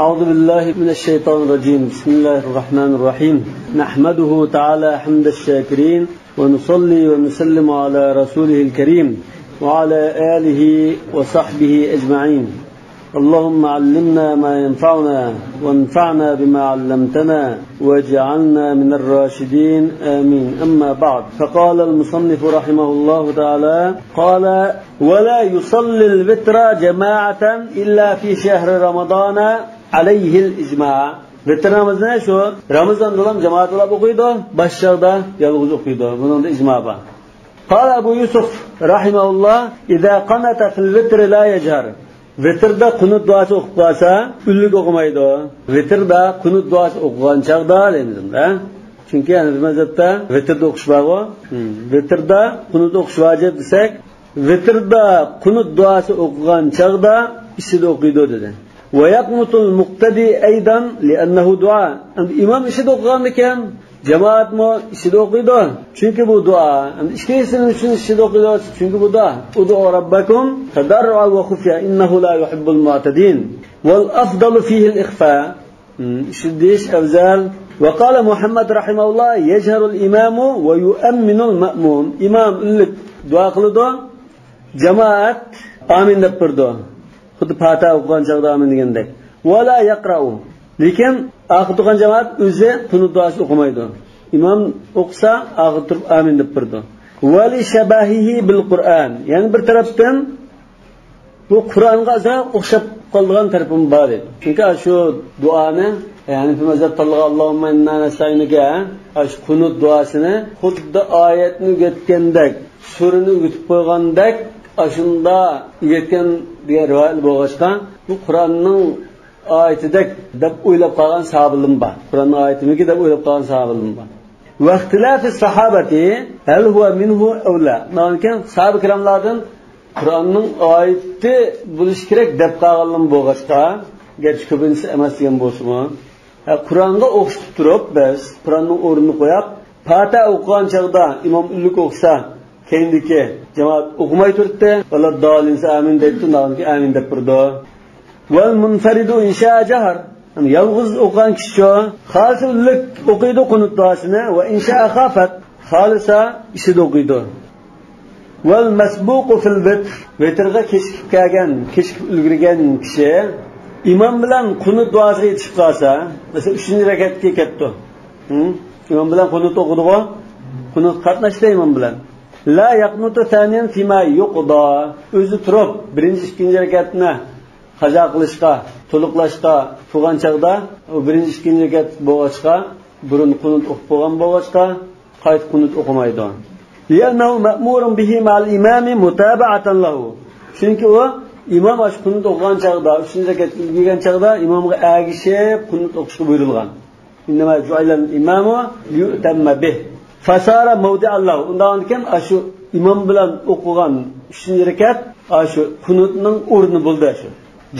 أعوذ بالله من الشيطان الرجيم. بسم الله الرحمن الرحيم. نحمده تعالى حمد الشاكرين، ونصلي ونسلم على رسوله الكريم وعلى آله وصحبه أجمعين. اللهم علمنا ما ينفعنا، وانفعنا بما علمتنا، واجعلنا من الراشدين، آمين. أما بعد، فقال المصنف رحمه الله تعالى: قال: ولا يصلي الوتر جماعة إلا في شهر رمضان عليه الإجماع. Vitr namazini shu Ramazonda ham jamoat bilan o'qiydi, boshqa yolg'iz o'qiydi. Bunda ijmo bor. قال أبو يوسف رحمه الله: إذا قنت في الوتر لا يجهر. Vitrda qunut duosi o'qib qolsa, unlik o'qimaydi. Vitrda qunut duosi o'qigan chog'da deymiz unda. Chunki yani bir mazhabda vitrda o'qish bor-ku. Vitrda qunut o'qish vojib desak, vitrda qunut duosi o'qigan chog'da ichida o'qiydi dedi. ويقنط المقتدي أيضا لأنه دعاء. İmam ichida o'qigan ekan, jamoatmi ichida o'qiydi. Chunki bu duo. Ikkisini uchun ichida o'qiydi, chunki bu duo. Ud'u robbakum tadarruan va xufiya innahu la yuhibbul mu'tadin. Wal afdalu fihi al-ikhfa. Shiddish afzal. وقال محمد رحمه الله: يجهر الإمام ويؤمن المأموم. İmam unlik duo qiladi, jamoat amin deb turdi. Xuddi Fatiha o'qigan chog'da amin degandek. Va la yaqra'u. Lekin oxir turgan jamoat o'zi qunut duosi o'qimaydi. Imom o'qisa oxir turib amin deb turdi. Va li shabahihi bil Qur'an. Ya'ni bir tarafdan bu Qur'onga ozroq o'xshab qolgan tarafim bor edi. Chunki shu duoni, ya'ni bu mazhab tanlagan Allohumma inna nastainuka, shu qunut duosini xuddi oyatni o'rgatgandek, surani o'tib qo'ygandek ashunda o'rgatgan degan rivoyat bo'lg'achqa, bu Qur'onning oyatidek deb o'ylab qolgan sahobalar bor. Qur'onning oyatimiki deb o'ylab qolgan sahobalar bor. Va ixtilofi sahabati hal huwa minhu aw la. Lekin sahoba kiramlardan Qur'onning oyati bo'lishi kerak deb qolganlar bo'lg'achqa, garchi ko'pincha emas degan bo'lsa-mu, Qur'onga o'xshatib turib biz Qur'onning o'rnini qo'yib, Fatiha o'qigan chog'da imom unlik o'qisa, keyindiki jamoat o'qimay turibdi, wala dolinsa amin deydi, undan keyin amin deb turdi. Val munfaridu insha jahar. Yani yolg'iz o'qigan kishi xolisa unlik o'qiydi qunut duosini, va insha xafat, xolisa ichida o'qiydi. Val masbuqu fil vitr. Vitrga kechikib kelgan, kechikib ulgurgan kishi imom bilan qunut duosiga yetishib qolsa, masalan 3-rakatga ketdi. İmom bilan qunut o'qidi-ku, qunut qatnashdi imom bilan. La yaqnutu thaniyan fima yuqda. O'zi turib birinchi, ikkinchi rakatni qazo qilishga, to'liqlashga turgan chog'da, u birinchi, ikkinchi rakat bo'lg'achqa, burun qunut o'qib bo'lgan bo'lg'achqa, qayta qunut o'qimaydi. Li'annahu ma'murun bihi ma'al imami mutaba'atan lahu. Chunki u imom ash qunut o'qigan chog'da, 3-rakat kelgan chog'da imomga ergishib qunut o'qishga buyurilgan. Innama ju'ilal imamu liyutamma bih. Fasara mawdi'an lahu. Undan keyin shu imom bilan o'qigan 3-rakat shu qunutning o'rni bo'ldi shu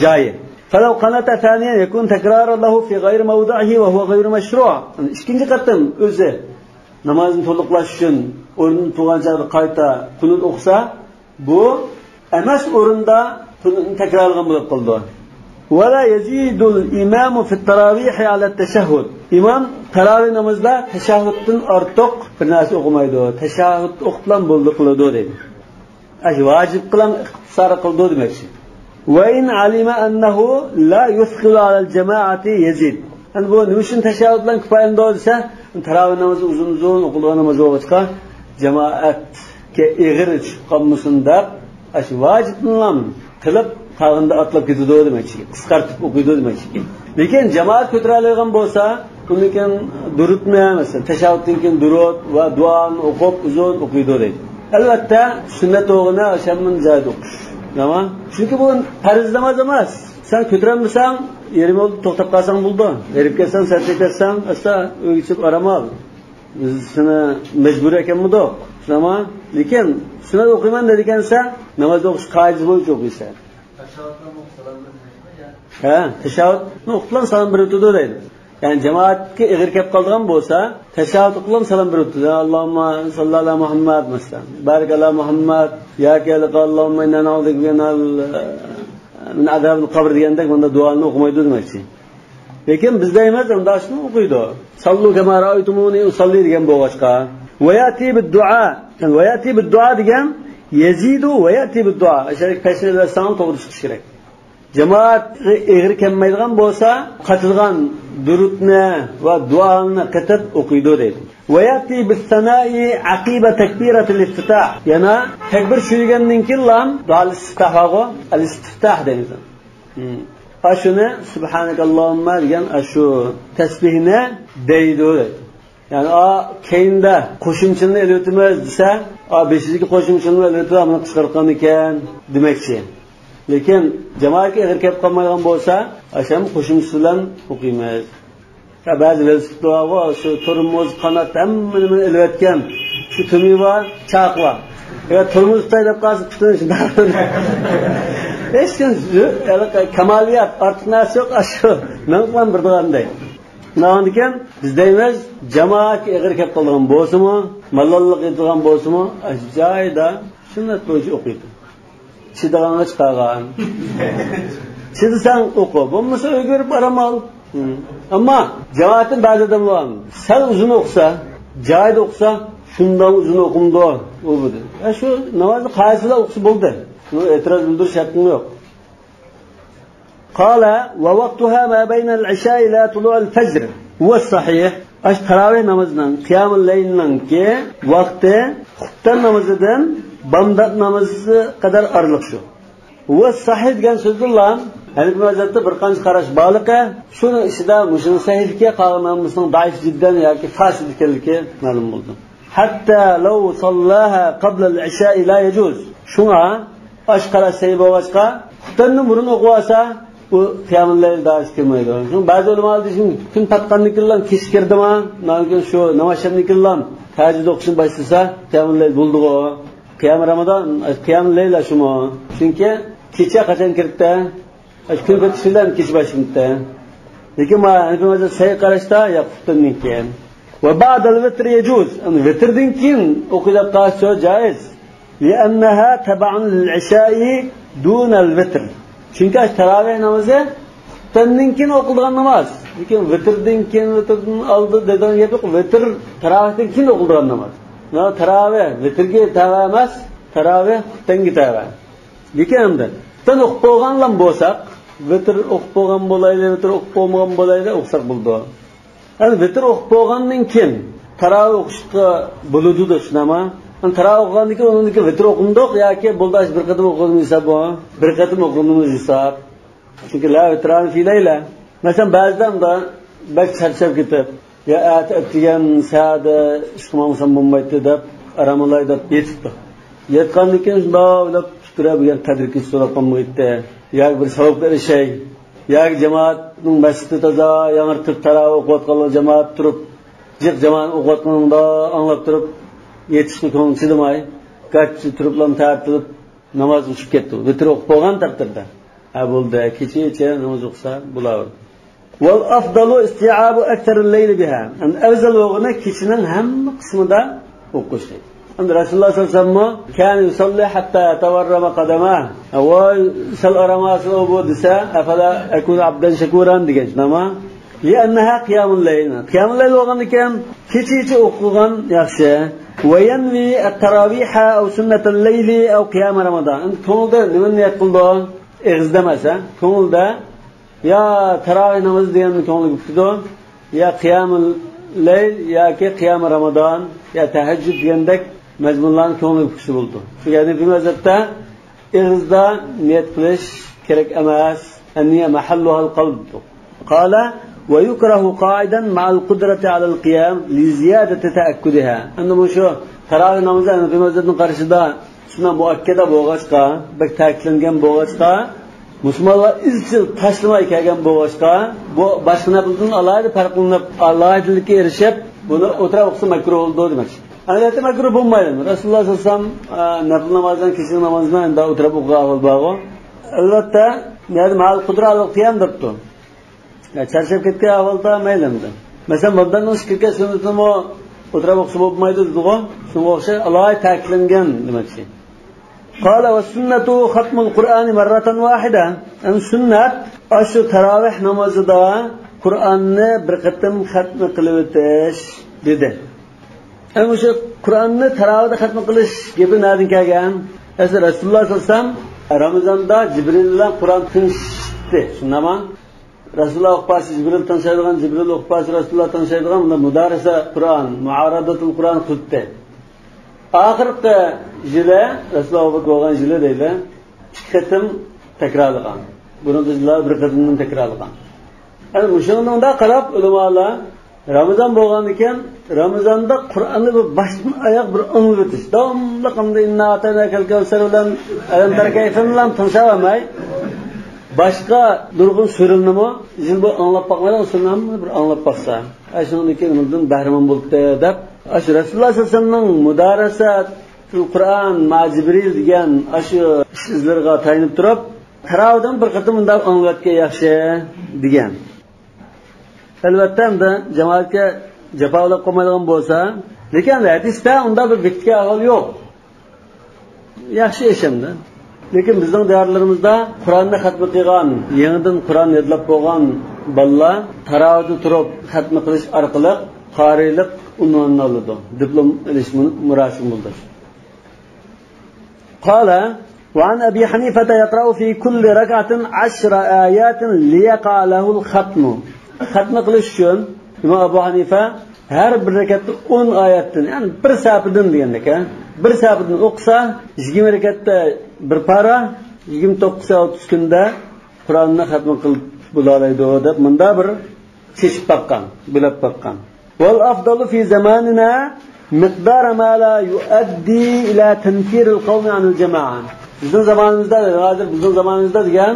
joyi. فلو قنت ثانيا يكون تكرارا له في غير موضعه وهو غير مشروع. Ikkinchi qatim o'zi namozni to'liqlash uchun o'rnini turgan chog'da qayta qunut o'qisa, bu emas o'rinda qunutni takrorlagan bo'lib qoldi. ولا يزيد الإمام في التراويح على التشهد. İmam taravih namazda tashahhuddan ortiq bir narsa o'qimaydi. Tashahhud o'qib bilan bo'ldi qiladi deydi. Ash vojib qilan ixtisor qildi demakchi. وإن علم أنه لا يثقل على الجماعة يزيد. Yani bu nima uchun tashahhud bilan kifoyalandi desa, taravih namozi uzun-uzun o'qilgan namoz bo'lg'achqa jamoatga ig'ir tushib qolmasin deb ash vojib bilan qilib qag'inda atlab ketadi demakchi, qisqartib o'qiydi demakchi. Lekin jamoat ko'tara olgan bo'lsa, undan keyin durudni, masalan, tashahhuddan keyin durud va duoni o'qib uzun o'qiydi deydi. Albatta sunnat o'g'ini o'shanning joyida o'qish. Nima? Chunki bu farz namoz emas. Sen ko'tarolmasang, yarim yo'lda to'xtab qolsang bo'ldi. Erib ketsang, sajda ketsang, asta uyga chiqib orom ol. Biz seni majbur ekanmidik? Nima? Lekin sunnat o'qiyman dedikansa, namoz o'qish qoidasi bo'yicha o'qiysan. Ha, tashahhudni o'qib bilan salom berib turdi deydi. Ya'ni jamoatga ig'ir kelib qolgan bo'lsa, tashahhud o'qib bilan salom berib turdi. Allohumma salli ala Muhammad masalan. Barik ala Muhammad yoki Allohumma inna na'udhu bika min azabil qabr degandek bunda duoni o'qimaydi demakchi. Lekin biz deymiz, unda shuni o'qiydi. Sallu kama ra'aytumuni usalli degan bo'lg'achqa. Va yati bid-duo, va yati bid-duo degan yazidu va yati bid-duo. O'sha peshni bilsang to'g'ri chiqish kerak. Jamoat egri kelmaydigan bo'lsa, qatilgan durudni va duoni qatib o'qiydi deydi. Va yati bis-sana'i aqiba takbiratul iftitah. Yana takbir suygandan keyin lam duo al-istiftah va al-istiftah deymiz. Ashuni subhanakallohumma degan shu tasbihni deydi. Ya'ni a keyinda qo'shimchani elitimiz desa, a beshinchi qo'shimchani elitib buni qisqartgan ekan demakchi. Lekin jamoatga egri kelib qolmaydigan bo'lsa, asham qo'shimchisi bilan o'qiymiz. Ba'zi velosipedlar shu tormoz qanot hamma nimani ilayotgan shu tumi bor, chaq bor. Agar tormoz tutay deb qolsa, butun hech kim kamaliyat ortiq narsa yo'q, shu nima bilan bir deganday. Ekan biz deymiz, jamoatga egri kelib qolgan bo'lsa-mu, malollik etgan bo'lsa-mu, joyida sunnat bo'yicha o'qiydi. Chidag'anga chiqargan. Chidasang o'qi, bo'lmasa o'girib aramal. Ammo jamoatning ba'zi odamlar sal uzun o'qisa, joyida o'qisa, shundan uzun o'qimdi u bu. Shu namozni qaysida o'qisa bo'ldi. Buni e'tiroz bildirish haqqim yo'q. Qala va vaqtuha ma bayna al-isha ila tulu' al-fajr. Huwa sahih. Ash taroveh namozining qiyamul laylninki vaqti xuftan namozidan bomdod namozi qadar oraliq shu. Va sahih degan so'zlar Hanifi mazhabida bir qancha qarash borligi, shuni ichida mushuni sahihga qolganimizning zaif jiddan yoki fasid ekanligi ma'lum bo'ldi. Hatta law sallaha qabla al-isha la yajuz. Shunga ash qarash sahih bo'lg'achqa xuftanni burun o'qib olsa, u qiyamul layl dars kelmaydi. Shuni ba'zi ulamolar deyishim, kun patqannikilan kech kirdimi, keyin shu namozshomnikilan tahajjud o'qishni boshlasa, qiyamul layl bo'ldi-ku. Qiyam Ramazon, qiyam layla shumi. Chunki kecha qachon kirdi? Kun patishi bilan kech boshlanadi. Lekin mana sahih qarashda yo xuftandan keyin. Va ba'dal vitr yajuz. Vitrdan keyin o'qilib qolishi joiz. Li'annaha tab'an lil-isha'i duna al-vitr. Chunki taroveh namozi xuftandan keyin o'qiladigan namoz. Lekin vitrdan keyin vitrdan oldi degan gap yo'q. Vitr tarovehdan keyin o'qiladigan namoz. Taroveh vitrga tava emas, taroveh xuftanga tava. Lekin endi xuftan o'qib bo'lganlar bo'lsak, vitr o'qib bo'lgan bo'layli, vitr o'qib bo'lmagan bo'layli, o'qisak bo'ldi. Endi vitr o'qib bo'lgandan keyin taroveh o'qishga bo'ladi-da, shunami? Endi taroveh o'qigandan keyin undan keyin vitr o'qimdiq yoki bo'ldi, bir qatim o'qidimiz hisob, bir qatim o'qidimiz hisob. Chunki la vitran fi layla. Masalan, ba'zidan da bak charchab ketib, ya degan saada ish qilmasam bo'lmaydi deb aramolay deb yetibdi. Yetgandan keyin shundoq o'ylab tuturab degan qadr so'rab qolmaydi. Yoki bir savob berishay, yoki jamoatning masjidni toza yangirtib taroveh o'qiyotganlar jamoat turib, jiq jamoat o'qiyotganida anglab turib yetishni ko'ngli chidamay, garchi turiblam tartilib namoz uchib ketdi. Vitr o'qib bo'lgan taqdirda. Ha bo'ldi, kecha namoz o'qisa bo'laverdi. والأفضل استيعاب أكثر الليل بها. أن أفضل وغنى كيشنن هم قسم دا وقشي. أن رسول الله صلى الله عليه وسلم كان يصلي حتى يتورم قدماه. أو سل أرماس أبو دسا أفلا أكون عبدا شكورا ديجنش نما. لأنها قيام الليل. قيام الليل وغنى كان كيشي أقوغن يخشى. وينوي التراويح أو سنة الليل أو قيام رمضان. أن كونده نمن يقول إغزدمسا كونده ya taroveh namozi deganni ko'ngli tutdi, ya qiyamul layl yoki qiyam Ramazon ya tahajjud degandek mazmunlarni ko'ngli tutsa bo'ldi. Shu ya'ni bu mazhabda ig'izda niyat qilish kerak emas. An-niyya mahalluha al-qalb. Qala va yukrahu qa'idan ma'al qudrati 'ala al-qiyam li ziyadati ta'akkudiha. Endi bu shu taroveh namozi bu mazhabning qarashida shundan muakkada bo'lg'achqa, bek ta'kidlangan bo'lg'achqa Musulmonlar izchil tashlamay kelgan bo'lg'achqa, bu boshqa nafldan alohida farqlanib, alohidlikka erishib, buni o'tirib o'qisa makruh bo'ldi demak. Albatta makruh bo'lmaydi. Rasululloh sollallohu alayhi vasallam nafl namozidan, kecha namozidan endi o'tirib o'qigan ahvol bor. Albatta, ya'ni mal qudra al qiyam debdi. Charchab ketgan ahvolda mayli endi. Masalan, bundan kirgan sunnatni o'tirib o'qisa bo'lmaydi dediku, shunga o'xshab alohida ta'kidlangan demakchi. قال والسنة ختم القرآن مرة واحدة. أن سنة أشو تراويح نمازدا Qur'onni bir qatim xatmi qilib o'tish dedi. Endi o'sha Qur'onni tarovihda xatmi qilish gapi nerdan kelgan? Asli Rasululloh sollallohu alayhi vasallam Ramazonda Jibril bilan Qur'on tinchdi. Shundami? Rasululloh o'qipasi Jibril tanishadigan, Jibril o'qipasi Rasululloh tanishadigan bunda mudarasa Qur'on, muaradatul Qur'on qildi. Oxirgi yili Rasululloh vafot bo'lgan yili deydi, 2 qatim takrorlagan. Buni yillar bir qatimdan takrorlagan. Endi shundan qarab ulamolar Ramazon bo'lgan ekan, Ramazonda Qur'onni bir boshdan oyoq bir anglab o'tish. Davomli qanday inna ataynakal kavsar bilan alam tara kayfa bilan tanisholmay boshqa nurg'un surilnimi yil bu anglab boqmaydi, usullarni bir anglab boqsa, shundan keyin bundan bahramand bo'ldi deb shu Rasululloh sollallohu alayhi vasallamning mudarasa Qur'on ma Jibril degan shu izlarga tayinib turib, tarovihdan bir qatim bunday anglatgan yaxshi degan. Albatta endi jamoatga jafo qilib qo'ymaydigan bo'lsa, lekin hadisda unda bir bekitgan ahvol yo'q. Yaxshi ish endi. Lekin bizning diyorlarimizda Qur'onni xatmi qilgan, yangidan Qur'on yodlab bo'lgan bolalar tarovihda turib xatmi qilish orqali qorilik unvonini oladi. Diplom olish murosim bo'ldi. Qala وعن أبي حنيفة يقرأ في كل ركعة 10 آيات ليقع له الختم. Xatmi qilish uchun Imom Abu Hanifa har bir rakatda 10 oyatdan, ya'ni bir safidan degandek, bir safidan o'qisa 20 rakatda bir para, 29 30 kunda Qur'onni xatm qilib bo'laoladi deb bunda bir chechib boqqan, bilib boqqan. Val afdalu fi zamanina miqdar ma la yuaddi ila tanfir al-qawm an al-jamaa. Bizning zamonimizda, hozir bizning zamonimizda degan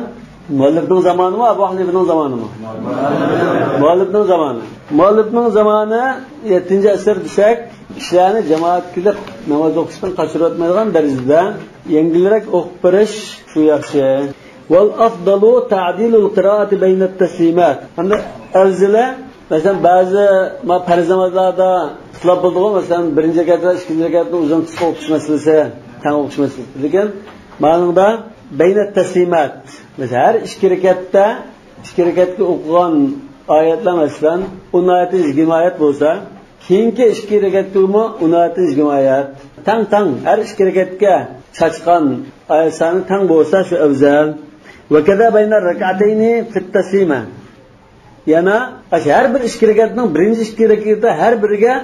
muallifning zamonimi, Abu Hanifning zamonimi? Muallifning zamoni. Muallifning zamoni 7-asr desak, kishilarni jamoat qilib namoz o'qishdan qochirib o'tmaydigan darajada yengilroq o'qib berish shu yaxshi. Val afdalu ta'dilul qiroati bayna at-taslimat. Hamda afzali, masalan, ba'zi farz namozlarda ixtilof bo'ldi, masalan, birinchi rakatda ikkinchi rakatni uzun qisqa o'qish masalasi, tang o'qish masalasi. Lekin ma'noda bayna taslimat, masalan, har ikki rakatda ikki rakatga o'qigan oyatlar, masalan, 10 oyat 20 oyat bo'lsa, keyingi ikki rakatdami 10 oyat 20 oyat tang har ikki rakatga chachqan oyat soni tang bo'lsa shu afzal. Va kaza bayna rak'atayni fi taslima. Yana har bir ikki rakatning birinchi ikki rakatda har biriga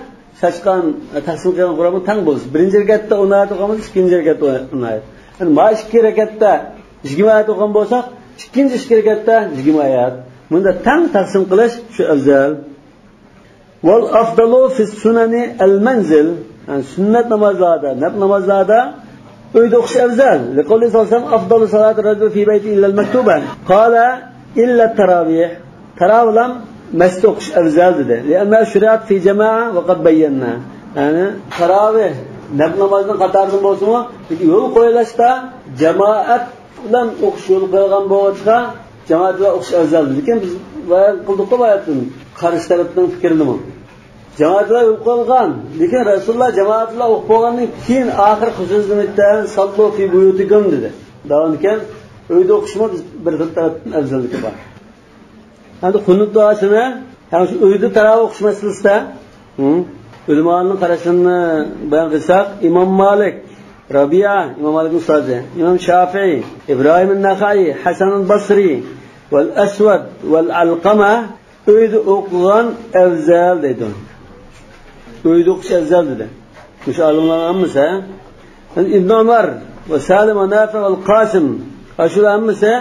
chachqan taqsim qilgan Qur'on tang bo'lsin. Birinchi rakatda 10 oyat o'qamiz, ikkinchi rakatda 10 oyat. Yani ma ikki rakatda 20 oyat o'qigan bo'lsak, ikkinchi ikki rakatda 20 oyat. Bunda tang taqsim qilish shu afzal. Val afdalu fi sunani al manzil. Yani sunnat namozlarda, nafl namozlarda uyda o'qish afzal. Liqawli sallallohu alayhi vasallam afdalu salati rajul fi bayti illa al maktuba. Qala illa taravih. Taravihlam masjidda o'qish afzal dedi. Lianna shuriat fi jamaa va qad bayyana. Yani taravih nafl namozining qatoridan bo'lsa-mu, yo'l qo'yilishda jamoat bilan o'qish yo'l qo'yilgan bo'lsa, jamoat bilan o'qish afzal. Lekin biz bayon qildik-ku bayatni, qarshi tarafning fikrini. Jamoat bilan yo'l qo'yilgan, lekin Rasululloh jamoat bilan o'qib bo'lgandan keyin oxir so'zimizda sallu fi buyutikum dedi. Davom ekan, uyda o'qishmi bir xil tarafdan afzalligi bor. Endi qunut duosini, ya'ni shu uyda tarovih o'qish masalasida, ulamoning qarashini bayon qilsak, Imom Malik, Rabi'a, Imom Malikning ustozi, Imom Shafi'i, Ibrohim an-Naxai, Hasan al-Basri val Aswad val Alqama uyda o'qigan afzal dedi. Uyda o'qish afzal dedi. O'sha olimlarning hammasi, Ibn Umar va Salim va Nafi va Qasim, shular hammasi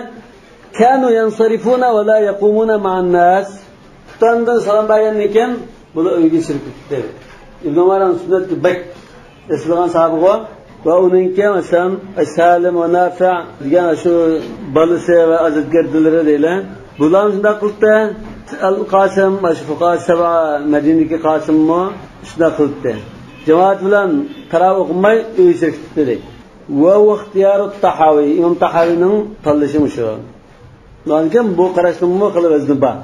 kanu yansarifuna va la yaqumuna ma'an nas. Xutondan salom bergandan keyin bular uyga kirib ketdi. Ibn Umar ham sunnatga bak eslagan sahoba va uningki masalan Salim va Nafi degan shu bolasi va azizgardilari deylar. Bular shunday qildi. Al-Qasim, shu fuqaho sab'a Madinadagi Qasimmi shunday qildi. Jamoat bilan tarovih o'qimay uyga kirib ketdi deydi. Va ixtiyoru Tahaviy, Imom Tahaviyning tanlashi shu. Lekin bu qarashni qilib vazni bor.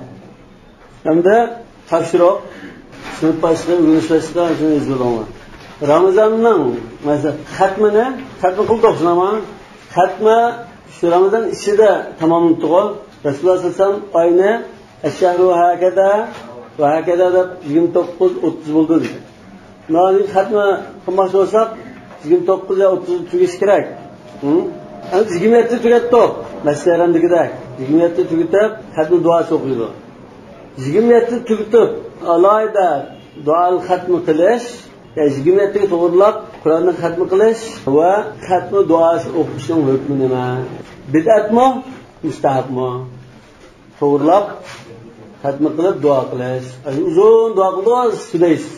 Hamda topshiriq sinf boshlig'i o'rganishga shuni izlayman. Ramazonning masalan xatmini xatm qildik, xatma shu Ramazon ichida tamomlanadi. Rasululloh sollallohu alayhi vasallam oyni الشهر هكذا وهكذا deb 29-30 bo'ldi dedi. Nani xatma qilmoqchi bo'lsak 29 yo 30 tugashi kerak. Endi 27 tugatdik. Masjidlardagidek 27 tugatib xatmi duosi o'qiydi. 27 tugatib alohida duo xatmi qilish, ya'ni 27 ga to'g'rilab Qur'onni xatmi qilish va xatmi duosi o'qishning hukmi nima? Bid'atmi, mustahabmi? To'g'rilab xatmi qilib duo qilish. Uzun duo qildi, sudaysiz.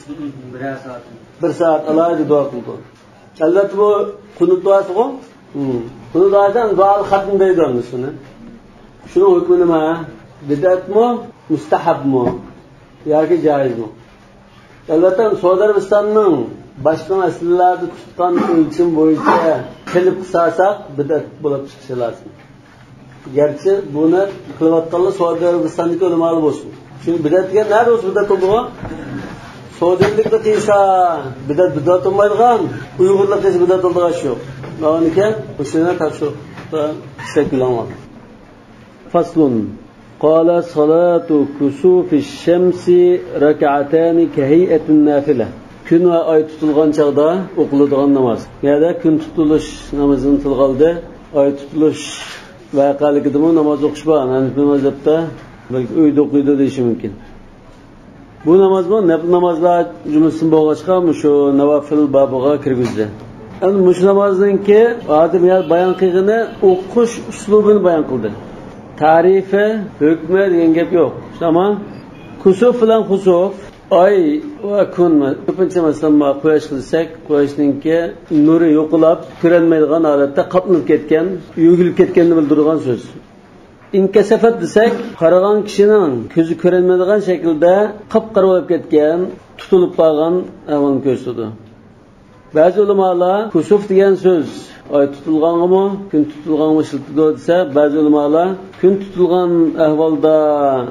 Bir soat alohida duo qildi. Albatta bu qunut duosi-ku. Qunut duosidan duo xatm deydi shuni. Shuning hukmi nima? Bid'atmi, mustahabmi yoki joizmi? Albatta Saudiya Arabistonining boshqa masalalarda tutgan o'lcham bo'yicha qilib qilsak bid'at bo'lib chiqishi lozim. Gerçi buni qilayotganlar Saudiya Arabistondagi ulamolar bo'lsin. Chunki bid'at degan nari o'zi bid'at bo'ldi-ku. Saudiyalikda qilsa bid'at bid'at bo'lmaydigan, Uyg'urlar qilsa bid'at bo'ladigan ish yo'q. Mana o'shani topshiriqda ishlab kelingan. Faslun قال صلاة كسوف الشمس ركعتان كهيئة النافلة. Kun va oy tutilgan chog'da o'qiladigan namoz. Ya'ni kun tutilish namozini tilga oldi. Oy tutilish voqealigidami namoz o'qish bor. Hanafiy mazhabda balki uyda o'qiydi deyishi mumkin. Bu namozmi nafl namozlar jumlasidan bo'lg'achqa shu navafil bobiga kirgizdi. Endi mushu namozningki hozir bayon qilgani o'qish uslubini bayon qildi. Tarifi, hukmi degan gap yo'q. Ammo kusuf bilan xusuf, oy va kun, ko'pincha masalan quyosh desak, quyoshningki nuri yo'qolib, ko'rinmaydigan holatda qoplanib ketgan, yugilib ketganini bildirgan so'z. Inkasafat desak, qaragan kishining ko'zi ko'rinmaydigan shaklda qop-qora bo'lib ketgan, tutilib qolgan ahvolni ko'rsatadi. Ba'zi ulamolar kusuf degan so'z oy tutilganmi, kun tutilganmi ishlatadi desa, ba'zi ulamolar kun tutilgan ahvolda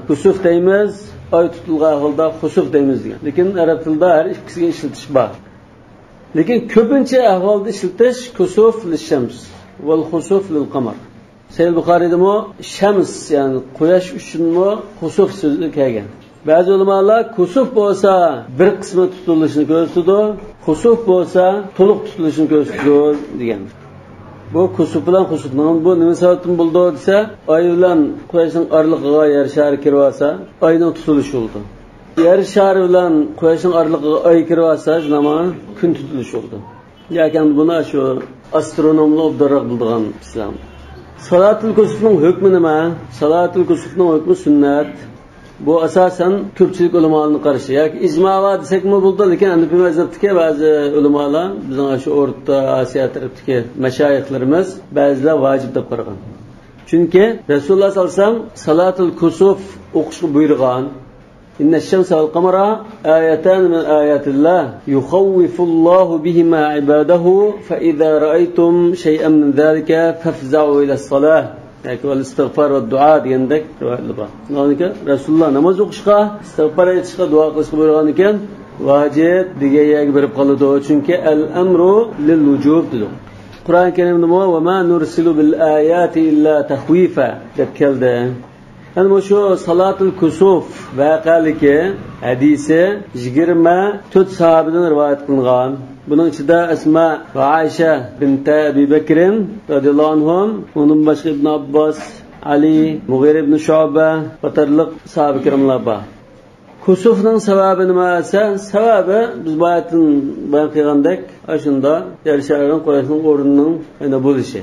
kusuf deymiz, oy tutilgan ahvolda xusuf deymiz degan. Lekin arab tilida har ikkisiga ishlatish bor. Lekin ko'pincha ahvolda ishlatish kusuf lishams val xusuf lil qamar. Sahih Buxoriydami shams, ya'ni quyosh uchunmi xusuf so'zi kelgan. Ba'zi ulamolar kusuf bo'lsa bir qismi tutilishini ko'rsatadi, xusuf bo'lsa to'liq tutilishini ko'rsatadi degan. Bu kusuf bilan xusufning bu nima sababdan bo'ldi desa, oy bilan quyoshning oralig'iga yer shari kirib olsa, oyning tutilishi bo'ldi. Yer shari bilan quyoshning oralig'iga oy kirib olsa, nima kun tutilishi bo'ldi. Yoki buni shu astronomlar obdaroq bildigan islom. Salatul kusufning hukmi nima? Salatul kusufning hukmi sunnat. Bu asosan ko'pchilik ulamolarning qarashi yoki ijmo va desakmi bo'ldi, lekin Hanafiy mazhabdagi ba'zi ulamolar, bizning shu O'rta Osiyo tarafdagi mashoyixlarimiz ba'zilar vojib deb qaragan. Chunki Rasululloh sollallohu alayhi vasallam salatul kusuf o'qishni buyurgan. Inna ash-shamsa wal qamara ayatan min ayatillah yukhawwifullohu bihima ibadahu fa idza ra'aytum shay'an min zalika fafza'u ila as-salah. Yoki val istig'for va duo degandek rivoyatlar bor. Undan Rasululloh namoz o'qishga, istig'for aytishga, duo qilishga buyurgan ekan, vojib degan yerga berib qoladi. Chunki al-amru lil vujub dedi. Qur'oni Karimda va ma nursilu bil ayati illa takhwifa deb keldi. Endi shu salatul kusuf voqealigi hadisi 24 sahobadan rivoyat qilingan. Buning ichida Asma va Aisha bint Abi Bakr radhiyallohu anhum, undan boshqa Ibn Abbos, Ali, Mughira ibn Shu'ba qatorliq sahoba kiramlar bor. Kusufning sababi nima esa, sababi biz boyatdan bayon qilgandek, shunda yer sharining quyoshning o'rnining ayni bo'lishi.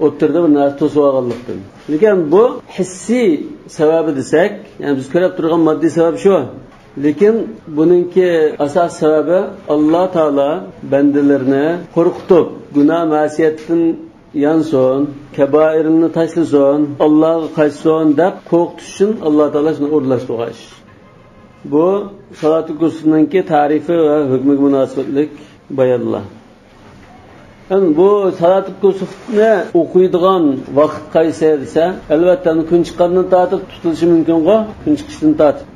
O'ttirdi bir narsa to'sib olganlikdan. Lekin bu hissiy sababi desak, ya'ni biz ko'rib turgan moddiy sabab shu. Lekin buningki asos sababi Alloh taolo bandalarini qo'rqitib, gunoh ma'siyatdan yansin, kaboirni tashlasin, Allohga qaytsin deb qo'rqitish uchun Alloh taolo shuni o'rlashtirgan. Bu salatul kusufningki tarifi va hukmiga munosabatlik bayonlar. Endi bu salatul kusufni o'qiydigan vaqt qaysi desa, albatta kun chiqqandan tortib tutilishi mumkin-ku, kun chiqishdan tortib.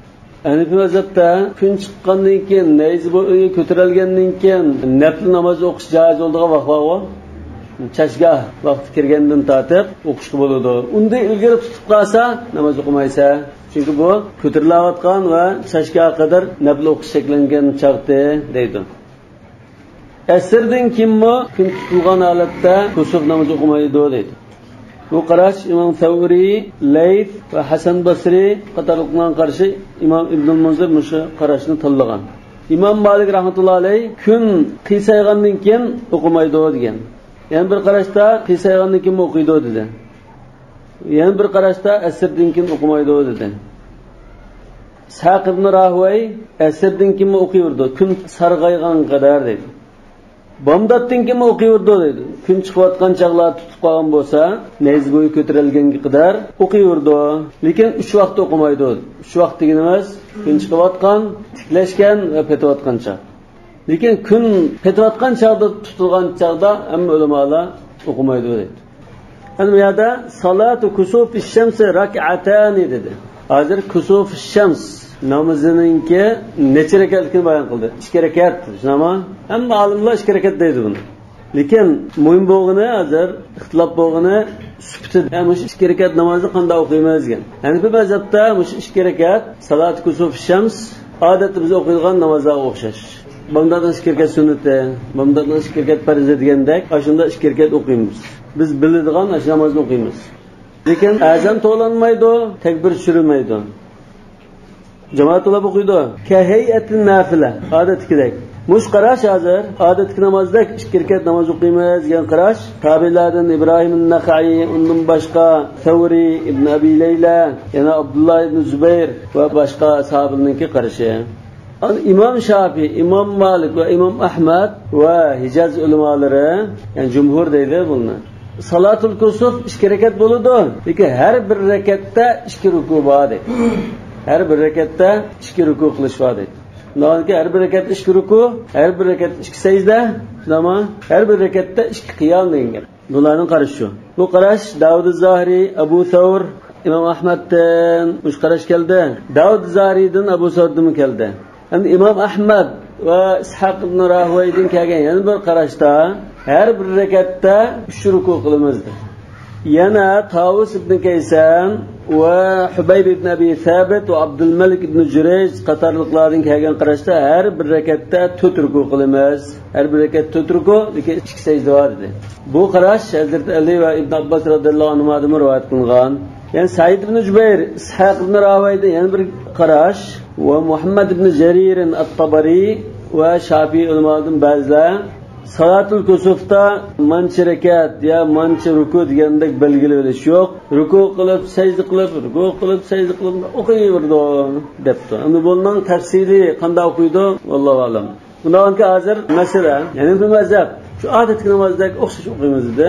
Hanafiy mazhabda kun chiqqandan keyin, nayzi bo'yi ko'tarilgandan keyin nafl namoz o'qish joiz bo'ladigan vaqt bor. Chashgoh vaqti kirgandan tortib o'qishga bo'ladi. Undan ilgari tutib qolsa namoz o'qimaysa. Chunki bu ko'tarilayotgan va chashga qadar nafl o'qish cheklangan chaqdi deydi. Asrdan kimmi kun tutilgan holatda kusuf namozi o'qimaydi deydi. Bu qarash Imom Savriy, Layth va Hasan Basri qatorliqlarga qarshi Imom Ibn Munzir mushu qarashni tanlagan. İmam Malik rahmatullohi alayh kun qiysaygandan keyin o'qimaydi degan. Yana bir qarashda qiysaygandan keyin o'qiydi dedi. Yana bir qarashda asrdan keyin o'qimaydi dedi. Ishaq ibn Rahvay asrdan keyin o'qiyverdi, kun sarg'aygan qadar dedi. Bomdoddan keyin o'qiyverdi dedi. Kun chiqayotgan chog'lar tutib qolgan bo'lsa, nayz bo'yi ko'tarilganga qadar o'qiyverdi. Lekin 3 vaqt o'qimaydi. 3 vaqt deganimiz kun chiqayotgan, tiklashgan va petayotgan chog'. Lekin kun petayotgan chog'da tutilgan chog'da hamma ulamolar o'qimaydi dedi. Endi bu yerda salatu kusufi shamsi rak'atani dedi. Hozir kusufi shams namozininki necha rakatligini bayon qildi. 2 rakat, shunami? Hamma olimlar 2 rakat deydi buni. Lekin muhim bo'lgani hozir ixtilof bo'lgani sufti. Ya'ni shu 2 rakat namozni qanday o'qiymiz degan. Hanafi mazhabda shu 2 rakat salat kusuf shams odatda biz o'qiydigan namozlarga o'xshash. Bomdoddan 2 rakat sunnati, bomdoddan 2 rakat farzi degandek, shunda 2 rakat o'qiymiz. Biz biladigan shu namozni o'qiymiz. Lekin azon to'lanmaydi, takbir tushirilmaydi. Jamoat bo'lib o'qiydi. Kahayatin nafila, odatdagidek. Mush qarash hozir odatdagi namozda 2 rakat namoz o'qiymiz degan qarash tabilardan Ibrohim an-Naxai, undan boshqa Savri ibn Abi Layla, yana Abdulloh ibn Zubayr va boshqa sahobalarning qarashi. İmam Şafii, İmam Malik va İmam Ahmad va Hijoz ulamolari, ya'ni jumhur deydi buni. Salatul kusuf 2 rakat bo'ladi, lekin har bir rakatda 2 ruku bor deydi. Har bir rakatda 2 ruku qilish bor deydi. Undan har bir rakatda 2 ruku, har bir rakatda 2 sajda, shundami? Har bir rakatda 2 qiyom degan gap. Bularning qarashi shu. Bu qarash Davud Zohiriy, Abu Savr, İmam Ahmaddan uch qarash keldi. Davud Zohiriydan Abu Savrdan keldi. Endi İmam Ahmad va Ishaq ibn Rahvaydan kelgan yana bir qarashda har bir rakatda 3 ruku qilamiz dedi. Yana Tavus ibn Kaysan va Hubayb ibn Abi Thabit va Abdul Malik ibn Jurayj qatorliqlardan kelgan qarashda har bir rakatda 4 ruku qilamiz. Har bir rakatda 4 ruku, lekin 2 sajda bor dedi. Bu qarash Hazrat Ali va Ibn Abbos radhiyallohu anhudan rivoyat qilingan. Ya'ni Said ibn Jubayr, Ishaq ibn Ravaydan yana bir qarash va Muhammad ibn Jarir at-Tabari va Shafi'i ulamolaridan ba'zilar Salatul kusufda mancha rakat ya mancha ruku degandek belgilab olish yo'q. Ruku qilib, sajda qilib, ruku qilib, sajda qilib o'qiyverdi debdi. Endi buning tafsili qanday o'qiydi, vallohu a'lam. Bundan keyin hozir masala, ya'ni bu mazhab shu odatdagi namozdagi o'xshash o'qiymiz dedi.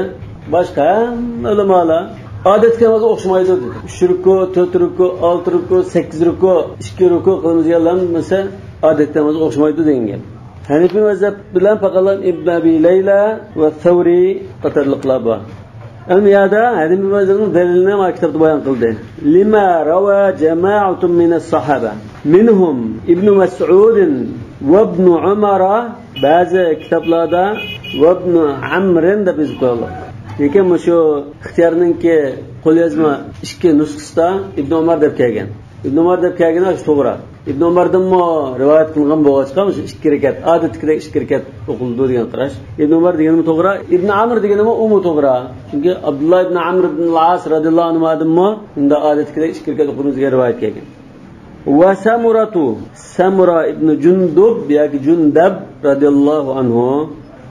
Boshqa ulamolar odatdagi namozga o'xshamaydi dedi. 3 ruku, 4 ruku, 6 ruku, 8 ruku, 2 ruku qilamiz deganlar masalan odatdagi namozga o'xshamaydi degan gap. Hanifi mazhab bilan faqat Ibn Abi Layla va Savri qatorliqlar bor. Endi yerda Hanifi mazhabning dalilini ma kitobda bayon qildi. Lima rawa jama'atun min as-sahaba minhum Ibn Mas'ud va Ibn Umar, ba'zi kitoblarda va Ibn Amr deb yozib qo'yilgan. Lekin shu ixtiyorninki qo'lyozma 2 nusxasida Ibn Umar deb kelgan. Ibn Umar deb kelgani shu to'g'ri. Ibn Umardanmi rivoyat qilingan bo'lg'achqa shu 2 rakat, odatdagidek 2 rakat o'qildi degan qarash. Ibn Umar deganimi to'g'ri, Ibn Amr deganimi umi to'g'ri. Chunki Abdulloh ibn Amr ibn al-As radhiyallohu anhu unda odatdagidek 2 rakat o'qildi degan rivoyat kelgan. Va Samuratu, Samura ibn Jundub yoki Jundab radhiyallohu anhu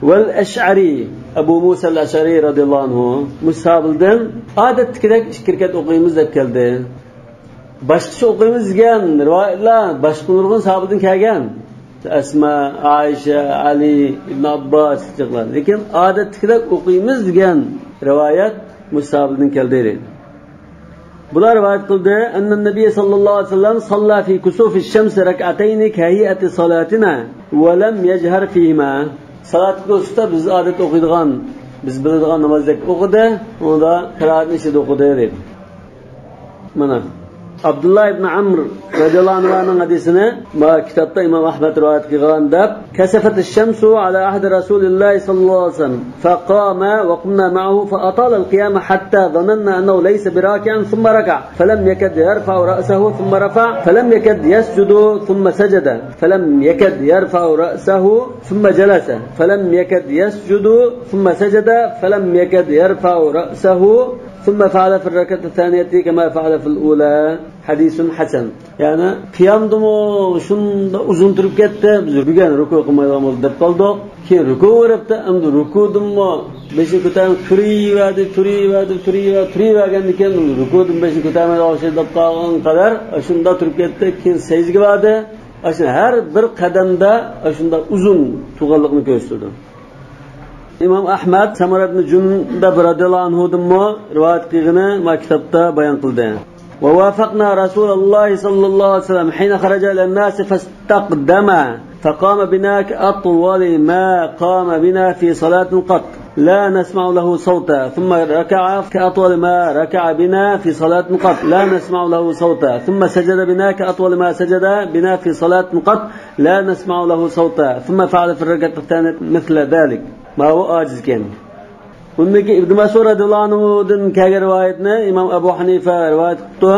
val Ash'ari, Abu Musa al-Ash'ari radhiyallohu anhu musabildan odatdagidek 2 rakat o'qiymiz deb keldi. Boshqacha o'qiymiz degan rivoyatlar boshqa nurg'un sahobadan kelgan. Asma, Aisha, Ali, Ibn Abbos chiqlar. Lekin odatdagidek o'qiymiz degan rivoyat musabildan keldi deydi. Bular rivoyat qildi, anna nabiy sallallohu alayhi vasallam salla fi kusufi shams rak'atayn kahiyati salatina va lam yajhar fihima. Salat kusufda biz odat o'qiydigan, biz biladigan namozdek o'qidi, unda qiroatni ichida o'qidi deydi. Mana Abdullah ibn Amr radhiyallohu anhuning hadisini ma kitobda Imom Ahmad rivoyat qilgan deb kasafat ash-shamsu ala ahdi Rasulillah sallallohu alayhi vasallam faqama wa qumna ma'ahu fa atala al-qiyam hatta dhananna annahu laysa biraki'an thumma raka'a falam yakad yarfa'u ra'sahu thumma rafa'a falam yakad yasjudu thumma sajada falam yakad yarfa'u ra'sahu thumma jalasa falam yakad yasjudu thumma sajada falam yakad yarfa'u ra'sahu ثم فعل في الركعة الثانية كما فعل في الأولى حديث حسن. Yani qiyamdimi shunda uzun turib ketdi, biz bugun ruku qilmaydigan bo'ldi deb qoldik. Keyin ruku o'ribdi, endi rukudimmi beshini ko'tarib turaverdi, turaverdi, turaverdi, turavergandan keyin rukudim beshini ko'tarmay olishdi deb qolgan qadar shunda turib ketdi, keyin sajdaga bordi. Shunda har bir qadamda shunda uzun turganligini ko'rsatdi. İmam Ahmad Samura ibn Jundab radhiyallohu anhudanmi rivoyat qilgani ma kitobda bayon qildi. Va wafaqna Rasululloh sallallohu alayhi vasallam hina kharaja ila an-nas fastaqdama faqama bina atwali ma qama bina fi salatin qat la nasma'u lahu sawta thumma raka'a ka atwali ma raka'a bina fi salatin qat la nasma'u lahu sawta thumma sajada bina ka atwali ma sajada bina fi salatin qat la nasma'u lahu sawta thumma fa'ala fi ar-rak'ati ath-thaniyati mithla dhalik. Ma u aciz ekan. Undaki İbn Mas'ud radhiyallohu anhudan kelgan rivoyatni Imom Abu Hanifa rivoyat qildi.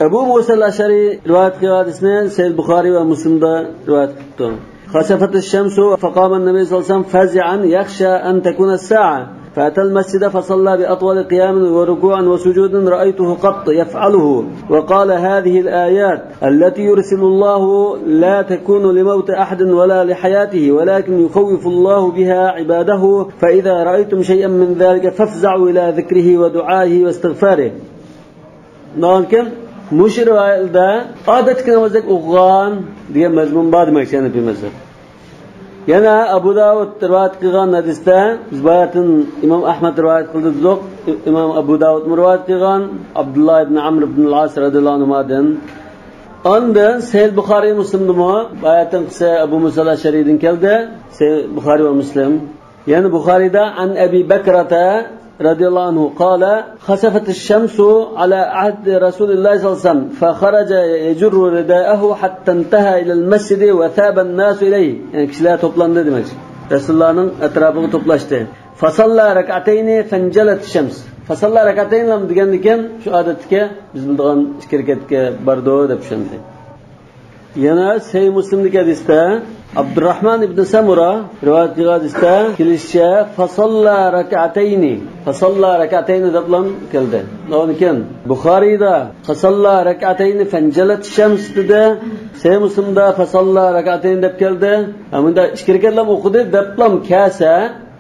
Abu Musa al-Ash'ari rivoyat qilgan hadisni Sahih Buxoriy va Muslimda rivoyat qildi. خسفت الشمس فقام النبي صلى الله عليه وسلم فزعا يخشى أن تكون الساعة فأتى المسجد فصلى بأطول قيام وركوع وسجود رأيته قط يفعله وقال هذه الآيات التي يرسل الله لا تكون لموت أحد ولا لحياته ولكن يخوف الله بها عباده فإذا رأيتم شيئا من ذلك فافزعوا إلى ذكره ودعائه واستغفاره. لكن مش rivoyatda odatdagi namozdek o'qigan degan mazmun bor demak Hanafiy mazhab. Yana Abu Davud rivoyat qilgan hadisda biz boyatin Imom Ahmad rivoyat qildi dedik, Imom Abu Davud rivoyat qilgan Abdullah ibn Amr ibn al-As radhiyallohu anhudan. Ondan Sahih Buxoriy Muslimdimi boyatin qissa Abu Musa al-Ash'ariydan keldi, Sahih Buxoriy va Muslim. Yana Buxoriyda an Abi Bakrata رضي الله عنه قال خسفت الشمس على عهد رسول الله صلى الله عليه وسلم فخرج يجر رداءه حتى انتهى إلى المسجد وثاب الناس إليه. Yani kişiler toplandı demek. Resulullah'ın etrafını toplaştı. Fasalla rak'ateyni fencelet şems. Fasalla rak'ateyni degan ekan şu adetke biz bildigan ikki rakatga bardo deb tushundi. Yana Sahih Muslimdagi hadisda Abdurrahman ibn Samura rivoyat qilgan hadisda kelishicha fasalla rak'atayni fasalla rak'atayni deb keldi. Lekin Buxoriyda fasalla rak'atayni fanjalat shams dedi, Sahih Muslimda fasalla rak'atayni deb keldi. Bunda ikki rakatlam o'qidi deb kelsa,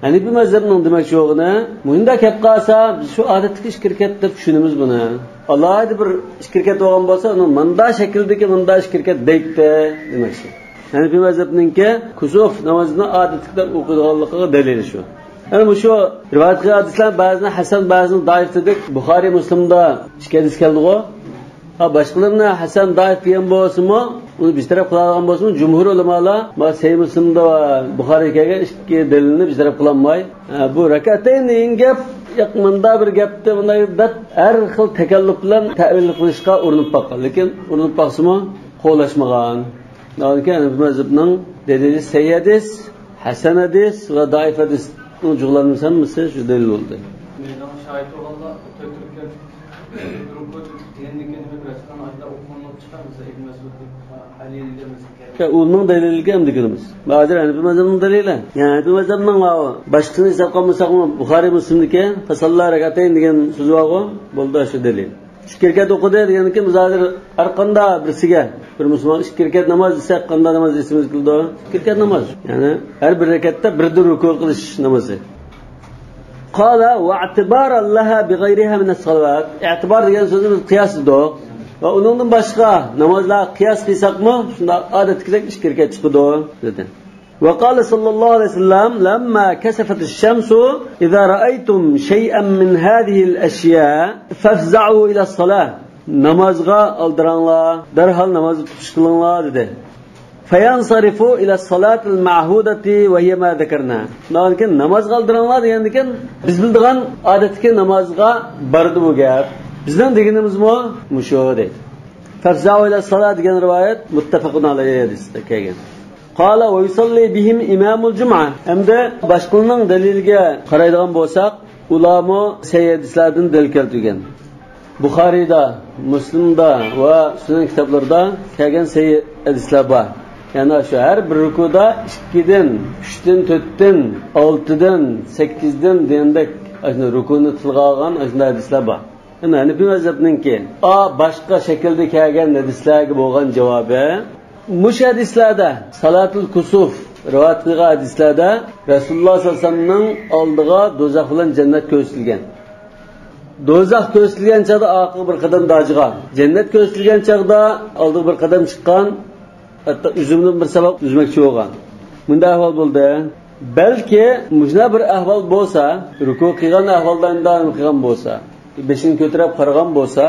Hanafiy mazhabning demak yo'g'ini, bunda kelib qolsa, biz shu odatdagi ikki rakat deb tushunamiz buni. Alohida bir ikki rakat bo'lgan bo'lsa, uni munda shakldagi munda ikki rakat deydi demakchi. Hanafiy mazhabninki kusuf namozini odatda o'qiydiganligiga dalil shu. Yani bu shu rivoyat qilgan hadislar ba'zini hasan, ba'zini zaif dedik. Buxoriy Muslimda ikki hadis keldi-ku. Ha boshqalarini hasan, zaif degan bo'lsa-mu, uni bir taraf qiladigan bo'lsa-mu, jumhur ulamolar Sahih Muslimda va Buxoriyga kelgan ikki dalilni bir taraf qilolmay, bu rakatayn degan gap munda bir gapda bunday deb har xil takalluf bilan ta'vil qilishga urinib boqqan, lekin urinib boqsa-mu qo'lashmagan. Lekin Hanafiy mazhabning dalili sahih hadis, hasan hadis va zaif hadis jug'lanmasa hammasi shu dalil bo'ldi. Şahit olanlar tökülüp ruku degandan demak Rasululloh aytdi, o'qimni chiqamiz Ibn Mas'ud Halilga mesela. Uning daliliga ham deganimiz. Hozir Hanafiy mazhabning dalili. Yani Hanafiy mazhabning boshqasini hisob qilmasak, Buxoriy Muslimniki fasalla rakatayn degan so'zi bor-ku, bo'ldi shu dalil. Ikki rakat o'qidi deganiki biz hozir har qanday birisiga bir musulmon ikki rakat namoz desa, qanday namoz esimiz keldi? Ikki rakat namoz. Ya'ni har bir rakatda birdir ruku qilish namozi. Qala va i'tibaran laha bighayriha min as-salawat. I'tibar degan so'zimiz qiyos edi. Va uningdan boshqa namozlar qiyos qilsakmi, shunda odatdagidek ikki rakat chiqadi dedi. وقال صلى الله عليه وسلم لما كسفت الشمس إذا رأيتم شيئا من هذه الأشياء فافزعوا إلى الصلاة. Namazga aldıranlar, derhal namazı tutuş kılınlar dedi. فينصرفوا إلى الصلاة المعهودة وهي ما ذكرنا. Lekin namazga aldıranlar degandikin biz bildigan odatdagi namazga bardi bu gap. Bizning deganimizmi mushu deydi. Fafza'u ila salat degan rivoyat muttafaqun alayhi hadisda kelgan. Qala va yusalli bihim imamul jum'a. Hamda boshqalarning daliliga qaraydigan bo'lsak, ularmi sahih hadislardan dalil keltirgan. Buxoriyda, Muslimda va sunan kitoblarida kelgan sahih hadislar bor. Ya'ni shu har bir rukuda 2dan, 3dan, 4dan, 6dan, 8dan degandek ana rukuni tilga olgan shunday hadislar bor. Endi Hanafi mazhabninki a boshqa shaklda kelgan hadislarga bo'lgan javobi mush hadislarda salatul kusuf rivoyat qilgan hadislarda Rasululloh sollallohu alayhi vasallamning oldiga do'zax bilan jannat ko'rsatilgan. Do'zax ko'rsatilgan chog'da orqaga bir qadam dajg'an, jannat ko'rsatilgan chog'da oldiga bir qadam chiqqan, hatto uzumdan bir sabab uzmakchi bo'lgan. Bunda ahvol bo'ldi. Balki mujna bir ahvol bo'lsa, ruku qilgan ahvoldan doim qilgan bo'lsa, beshini ko'tarib qaragan bo'lsa,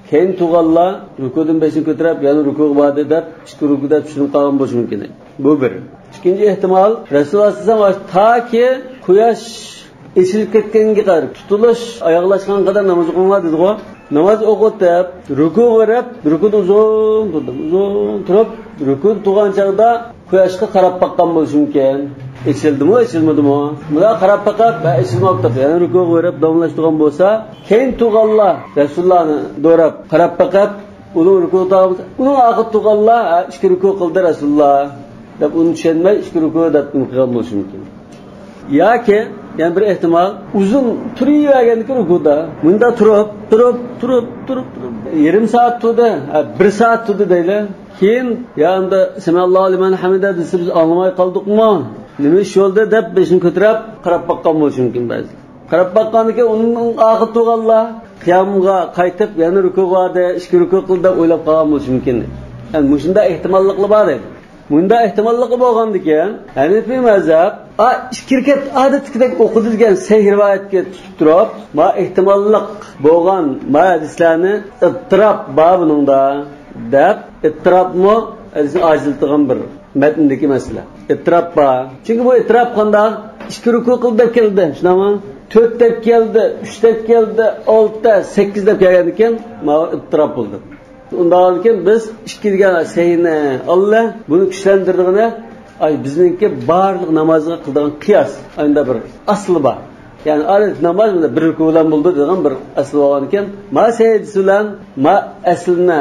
keyin tug'anlar rukudan beshini ko'tarib yana rukuga bordi deb ikki rukuda tushunib qolgan bo'lishi mumkin. Bu bir. Ikkinchi ehtimol, Rasululloh sollallohu alayhi vasallam toki quyosh eshilib ketganga qadar tutilish oyoqlashgan qadar namoz o'qinglar dedi-ku. Namoz o'qitib, ruku qilib, rukuda uzun turdim, uzun turib, ruku turgan chog'da quyoshga qarab boqqan bo'lishi mumkin. Eshildimi, eshilmadimi? Bunda qarab boqib, eshilmabdi. Ya'ni ruku qilib davomlashtirgan bo'lsa, keyin tug'anlar Rasulullohni do'rab qarab boqib, uni ruku uning oxir tug'anlar ikki ruku qildi Rasululloh deb uni tushunmay ikki ruku deb qilgan bo'lishi mumkin. Yoki yani bir ehtimol uzun turavergandan rukuda bunda turib turib turib turib turib yarim soat turdi, bir soat turdi deyli. Keyin ya unda samiallohu liman hamida desa biz anglamay qoldikmi? Nima ish bo'ldi deb beshini ko'tarib qarab boqqan bo'lishi mumkin ba'zi. Qarab boqqandan keyin uning oxir tug'anlar qiyomga qaytib yana ruku qildi, ikki ruku qildi deb o'ylab qolgan bo'lishi mumkin. Yani shunda ehtimolliklar bor edi. Bunda ehtimolligi bo'lgandan keyin Hanafi mazhab ikki rakat odatdagidek o'qilgan sahih rivoyatga tutib turib, ma ehtimollik bo'lgan ma hadislarni ittirob bor buningda deb ittirobmi hadisni ajiltirgan bir matndagi masala. Ittirob bor. Chunki bu ittirob qanday? Ikki ruku qildi deb keldi, shundami? 4 deb keldi, 3 deb keldi, 6, 8 deb kelgan ekan, ma ittirob bo'ldi. Undan keyin biz ikki degan seyni Allah buni kuchlantirdig'ini ay bizningki barliq namozga qiladigan qiyos unda bir asli bor. Ya'ni odat namoz bunda bir ruku bilan bo'ldi degan bir asli bo'lgan ekan. Ma sayyidisi bilan ma aslini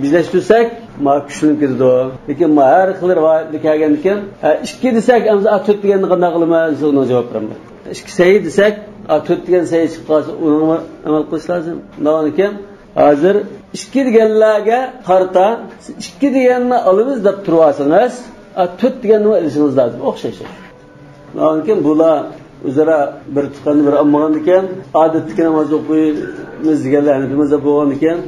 birlashtirsak ma kuchlanib ketadi. Lekin ma har xil rivoyatlar kelgan ekan. Ikki desak, to'rt deganni qanday qilamiz? Unga javob beraman. Ikki sayyid desak, to'rt degan sayyid chiqib qolsa, uni amal qilish lozim. Undan keyin hozir ikki deganlarga qarta ikki deganni olamiz deb turvasangiz, to'rt deganni olishingiz lozim, o'xshash. Undan keyin bular o'zaro bir tuqqanni bir olmagan ekan, odatdagi namoz o'qiymiz deganlar Hanafi mazhab bo'lgan ekan,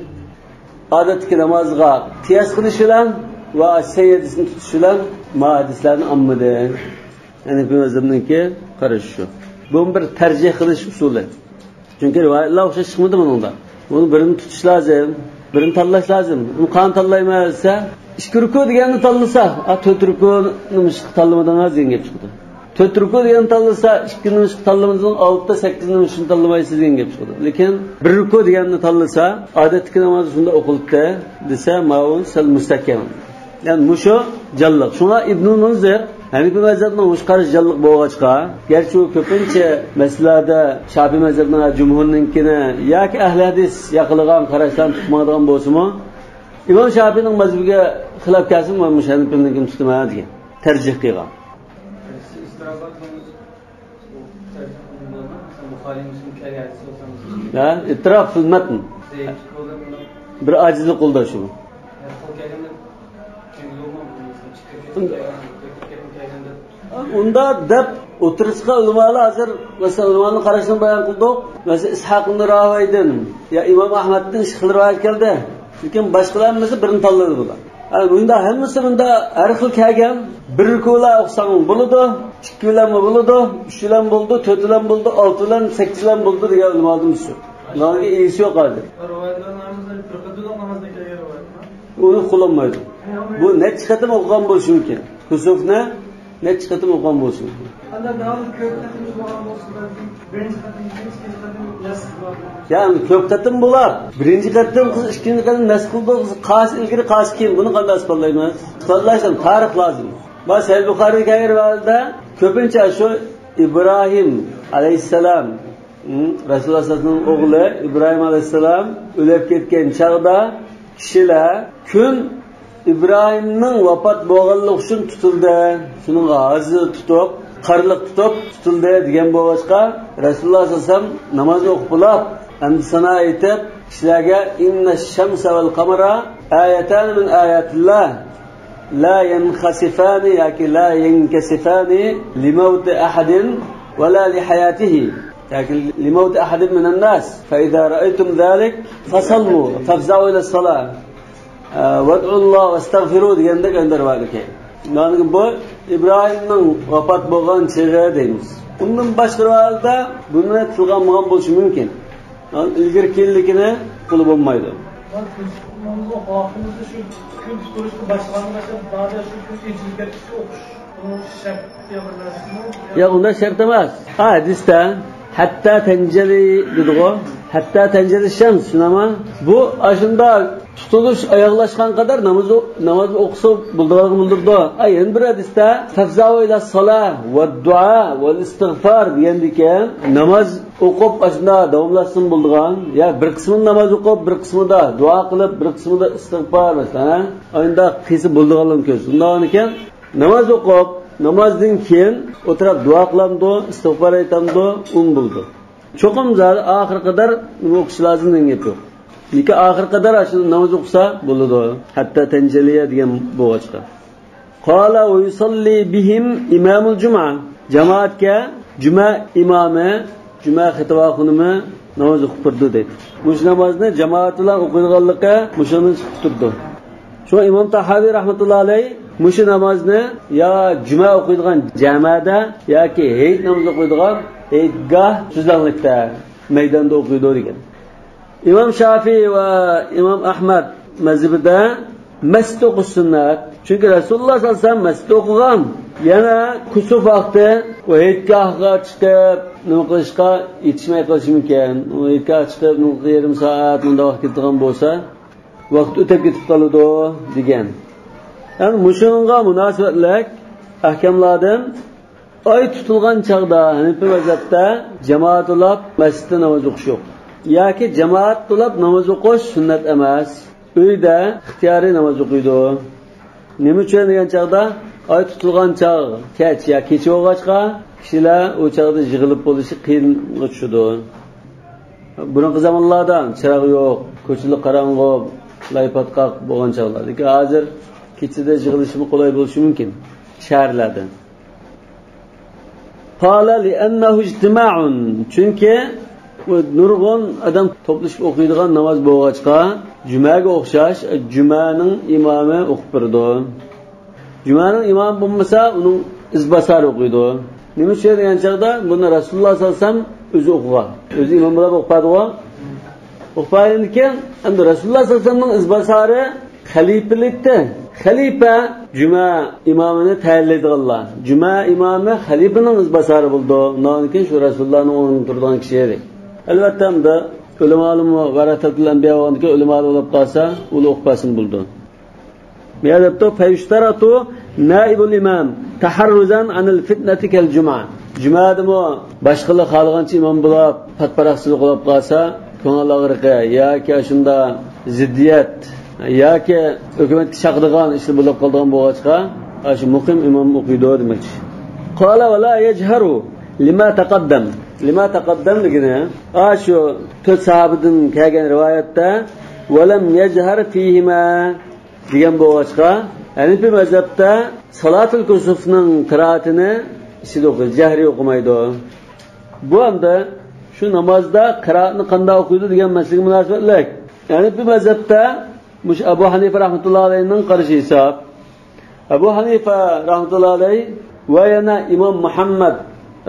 odatdagi namozga qiyos qilish bilan va sayyidisini tutish bilan ma hadislarni olmadi. Hanafi mazhabniki qarashi shu. Bu bir tarjih qilish usuli. Chunki rivoyatlar o'xshash chiqmadi buningda. Bunu birini tutish lozim, birini tanlash lozim. Uni qani tanlayman desa, ikki ruku deganni tanlasa, to'rt rukuni mushq tanlamadan degan gap chiqdi. To'rt ruku deganni tanlasa, ikkini mushq tanlamadan 6ta, 8ni mushq tanlamaysiz degan gap chiqdi. Lekin bir ruku deganni tanlasa, odatdagi namoz shunda o'qildi desa, maun sal mustahkam. Ya'ni mushu jalliq. Shunga Ibn Munzir Hanafi mazhabning mush qarash jalliq bo'lg'achqa, garchi u ko'pincha masalada Shafiy mazhabining jumhurninkini yoki ahli hadis yaqilgan qarashlarni tutmaydigan bo'lsa-mu, Imom Shafiyning mazhabiga xilof kelsin, men mush Hanafiynikini tutaman degan tarjih qilgan. Ha, ittirof fil matn. Bir acizlik qildi shu. Unda deb o'tirishga ulamolar hozir masalan ulamoning qarashini bayon qildik. Masalan Ishoq ibn Ravaydan ya Imom Ahmaddan ikki xil rivoyat keldi. Lekin boshqalar hammasi birini tanladi bular. Yani bunda hammasi bunda har xil kelgan. Bir rukular o'qisang bo'ladi, ikki bilan bo'ladi, uch bilan bo'ldi, to'rt bilan bo'ldi, olti bilan, sakkiz bilan bo'ldi degan ulamoning shu. Ularga iyisi yo'q hozir. Uni qo'llanmaydi. Bu necha qatim o'qigan bo'lishi mumkin. Kusufni Necha qatim o'qigan bo'lsin. Yani ko'p qatim bo'lar. Birinchi qatim qiz, ikkinchi qatim nasx qildi, qaysi ilgari qaysi keyin buni qanday isbotlaymiz? Isbotlash uchun tarix lozim. Va Sahih Buxoriy rivoyatida ko'pincha shu Ibrohim alayhissalom, Rasululloh sallallohu alayhi vasallamning o'g'li Ibrohim alayhissalom o'lib ketgan chog'da kishilar kun Ibrohimning vafot bo'lganligi uchun tutildi. Shuning hozir tutib, qarliq tutib tutildi degan bo'lg'achqa Rasululloh sallallohu alayhi vasallam namoz o'qib bo'lib, endi sana aytib kishilarga inna shamsa val qamara ayatan min ayatillah la yankhasifani yoki la yankasifani limawti ahadin wala li hayatihi yoki limawti ahadin min an-nas fa idza ra'aytum dhalik fasallu fafza'u ila as-salah vad'u Allah vastaghfiru degandek rivoyat ekan. Yani bu İbrahim'nin vafat bo'lgan chig'i deymiz. Undan boshqa rivoyatda buni tilga olmagan bo'lishi mumkin. Yani ilgari keyinligini qilib bo'lmaydi. Shu kun tutilishni boshlanganda ba'da shu kun ichilib ketishi o'qish bunun shart deganlarsizmi? Yo'q, unda shart emas. Ha, hadisda hatta tanjali dedigo, hatta tanjali shams, shunami? Bu ashunda tutuluş ayaqlaşqan qadar namoz o'qisa bildirgan bildirdi. Ay, endi bir hadisda tafzau ila salah va duo va istig'for degan ekan, namoz o'qib ashunda davomlashsin bildirgan. Ya bir qismini namoz o'qib, bir qismida duo qilib, bir qismida istig'for masalan, ayında qisi bildirganlar ko'z. Undan ekan namoz o'qib, namozdan keyin o'tirib duo qilamdi, istig'for aytamdi, un bildi. Cho'qim zali oxir qadar o'qish lozim degan gap yo'q. Lekin oxir qadar shu namoz o'qisa bo'ladi. Hatta tanjaliya degan bo'g'achqa. Qala va yusalli bihim imamul juma. Jamoatga juma imomi, juma xitoba xonimi namoz o'qib turdi deydi. Mush namozni jamoat bilan o'qiydiganligi mushuni chiqib turdi. Shu Imom Tahaviy rahmatullohi alayhi mushu namozni yo juma o'qiydigan jamoada yoki hayit namozi o'qiydigan hayitgoh tuzlanlikda maydonda o'qiydi degan. İmam Şafii va İmam Ahmad mazhabida masjid o'qish sunnat. Chunki Rasululloh sallallohu alayhi vasallam masjidda o'qigan. Yana kusuf vaqti va hayitgohga chiqib nima qilishga yetishmay qolishi mumkin. U hayitgohga chiqib yarim soat bunda vaqt ketadigan bo'lsa, vaqt o'tib ketib qoladi degan. Yani mushunga munosabatlik ahkamlardan oy tutilgan chog'da Hanafi mazhabda jamoat ulab masjidda namoz o'qish yo'q. Yoki jamoat ulab namoz o'qish sunnat emas. Uyda ixtiyoriy namoz o'qiydi. Nima uchun degan chog'da oy tutilgan chog' kech yo kecha bo'lg'achqa kishilar u chog'da yig'ilib bo'lishi qiyinga tushadi. Burungi zamonlarda chiroq yo'q, ko'chalar qorong'u, laypatqoq bo'lgan chog'lar. Lekin hozir kechada yig'ilishmi qulay bo'lishi mumkin shaharlarda. Qala li'annahu ijtima'un. Chunki nurg'un odam to'plashib o'qiydigan namoz bo'lg'achqa jumaga o'xshash jumaning imomi o'qib turdi. Jumaning imomi bo'lmasa uning izbosari o'qiydi. Nima uchun degan chog'da buni Rasululloh sollallohu alayhi vasallam o'zi o'qigan. O'zi imom bo'lib o'qipadi-ku. O'qigandan keyin endi Rasululloh sollallohu alayhi vasallamning izbosari xalifalikda. Xalifa juma imomini tayinlaydiganlar. Juma imomi xalifaning izbosari bo'ldi. Undan keyin shu Rasulullohning o'rnida turgan kishi edi. Albatta endi ulamolarni varasatul anbiyo bo'lgandan ulamo bo'lib qolsa, uni o'qipasin bo'ldi. Bu yerda fayushtaratu naibul imam taharruzan anil fitnati kal juma. Jumadimi boshqalar xohlagancha imom bo'lib, patparaqsizlik qilib qolsa, ko'ngil og'riqi yoki shunda ziddiyat yoki hukumatga chaqirgan ishlar bo'lib qolgan bo'lg'achqa, shu muqim imom o'qiydi demakchi. Qala va la yajharu lima taqaddam. Lima taqaddam degani, shu to'rt sahobadan kelgan rivoyatda va lam yajhar fihima degan bo'lg'achqa, Hanafi mazhabda salatul kusufning qiroatini ichida o'qiydi, jahriy o'qimaydi. Bu hamda shu namozda qiroatni qanday o'qiydi degan masalaga munosabatlik. Hanafi mazhabda mush Abu Hanifa rahmatullohi alayhining qarashi hisob. Abu Hanifa rahmatullohi alayhi va yana Imom Muhammad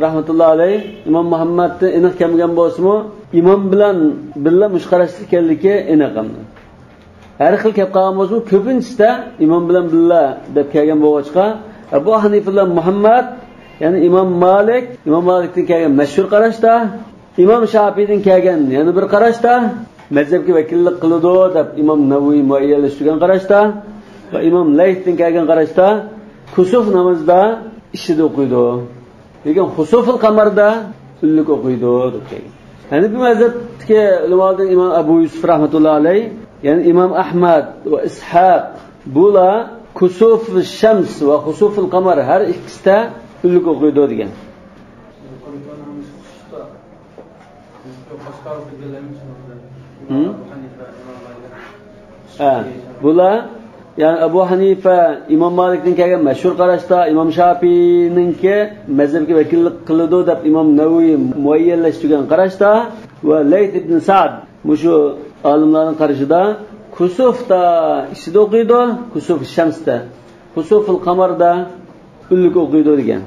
rahmatullohi alayhi, Imom Muhammadni aniq kelmagan bo'lsa-mu, imom bilan birga mush qarashli ekanligi aniq hamda. Har xil kelib qolgan bo'lsa, ko'pincha imom bilan birga deb kelgan bo'lg'achqa, Abu Hanifa bilan Muhammad, ya'ni Imom Malik, Imom Malikdan kelgan mashhur qarashda, İmam Şafii'den kelgan yana bir qarashda, mazhabga vakillik qiladi deb İmom Navoiy muayyanlashtirgan qarashda va İmom Laythdan kelgan qarashda kusuf namozida ishida o'qiydi. Lekin husuful qamarda unlik o'qiydi deb kelgan. Ya'ni bu mazhabdagi ulamodan İmom Abu Yusuf rahmatullohi alayh, ya'ni İmom Ahmad va Ishaq bular kusuf shams va husuful qamar har ikkisida unlik o'qiydi degan. Bular yani Abu Hanifa, İmom Malikdan kelgan mashhur qarashda, İmom Shafiiyninki mazhabga vakillik qiladi deb İmom Navoiy muayyanlashtirgan qarashda va Layth ibn Sa'd mushu olimlarning qarashida kusufda ishida o'qiydi, kusuf shamsda, husuful qamarda unlik o'qiydi degan.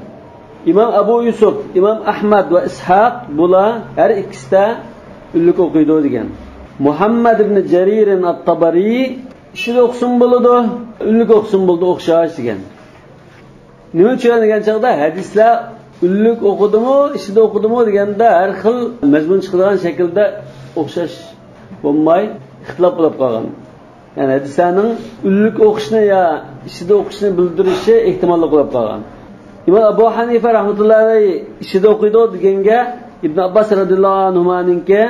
İmom Abu Yusuf, İmom Ahmad va Ishaq bular har ikkisida unlik o'qiydi degan. Muhammad ibn Jarir at-Tabari ishida o'qisin bo'ladi, unlik o'qisin bo'ldi o'xshash degan. Nima uchun degan chaqda hadislar unlik o'qidimi, ishida o'qidimi deganda har xil mazmun chiqadigan shaklda o'xshash bo'lmay ixtilof bo'lib qolgan. Ya'ni hadislarning unlik o'qishni yo ishida o'qishni bildirishi ehtimolli bo'lib qolgan. İmom Abu Hanifa rahmatullohi alayhi ishida o'qiydi deganga Ibn Abbas radhiyallohu anhuninki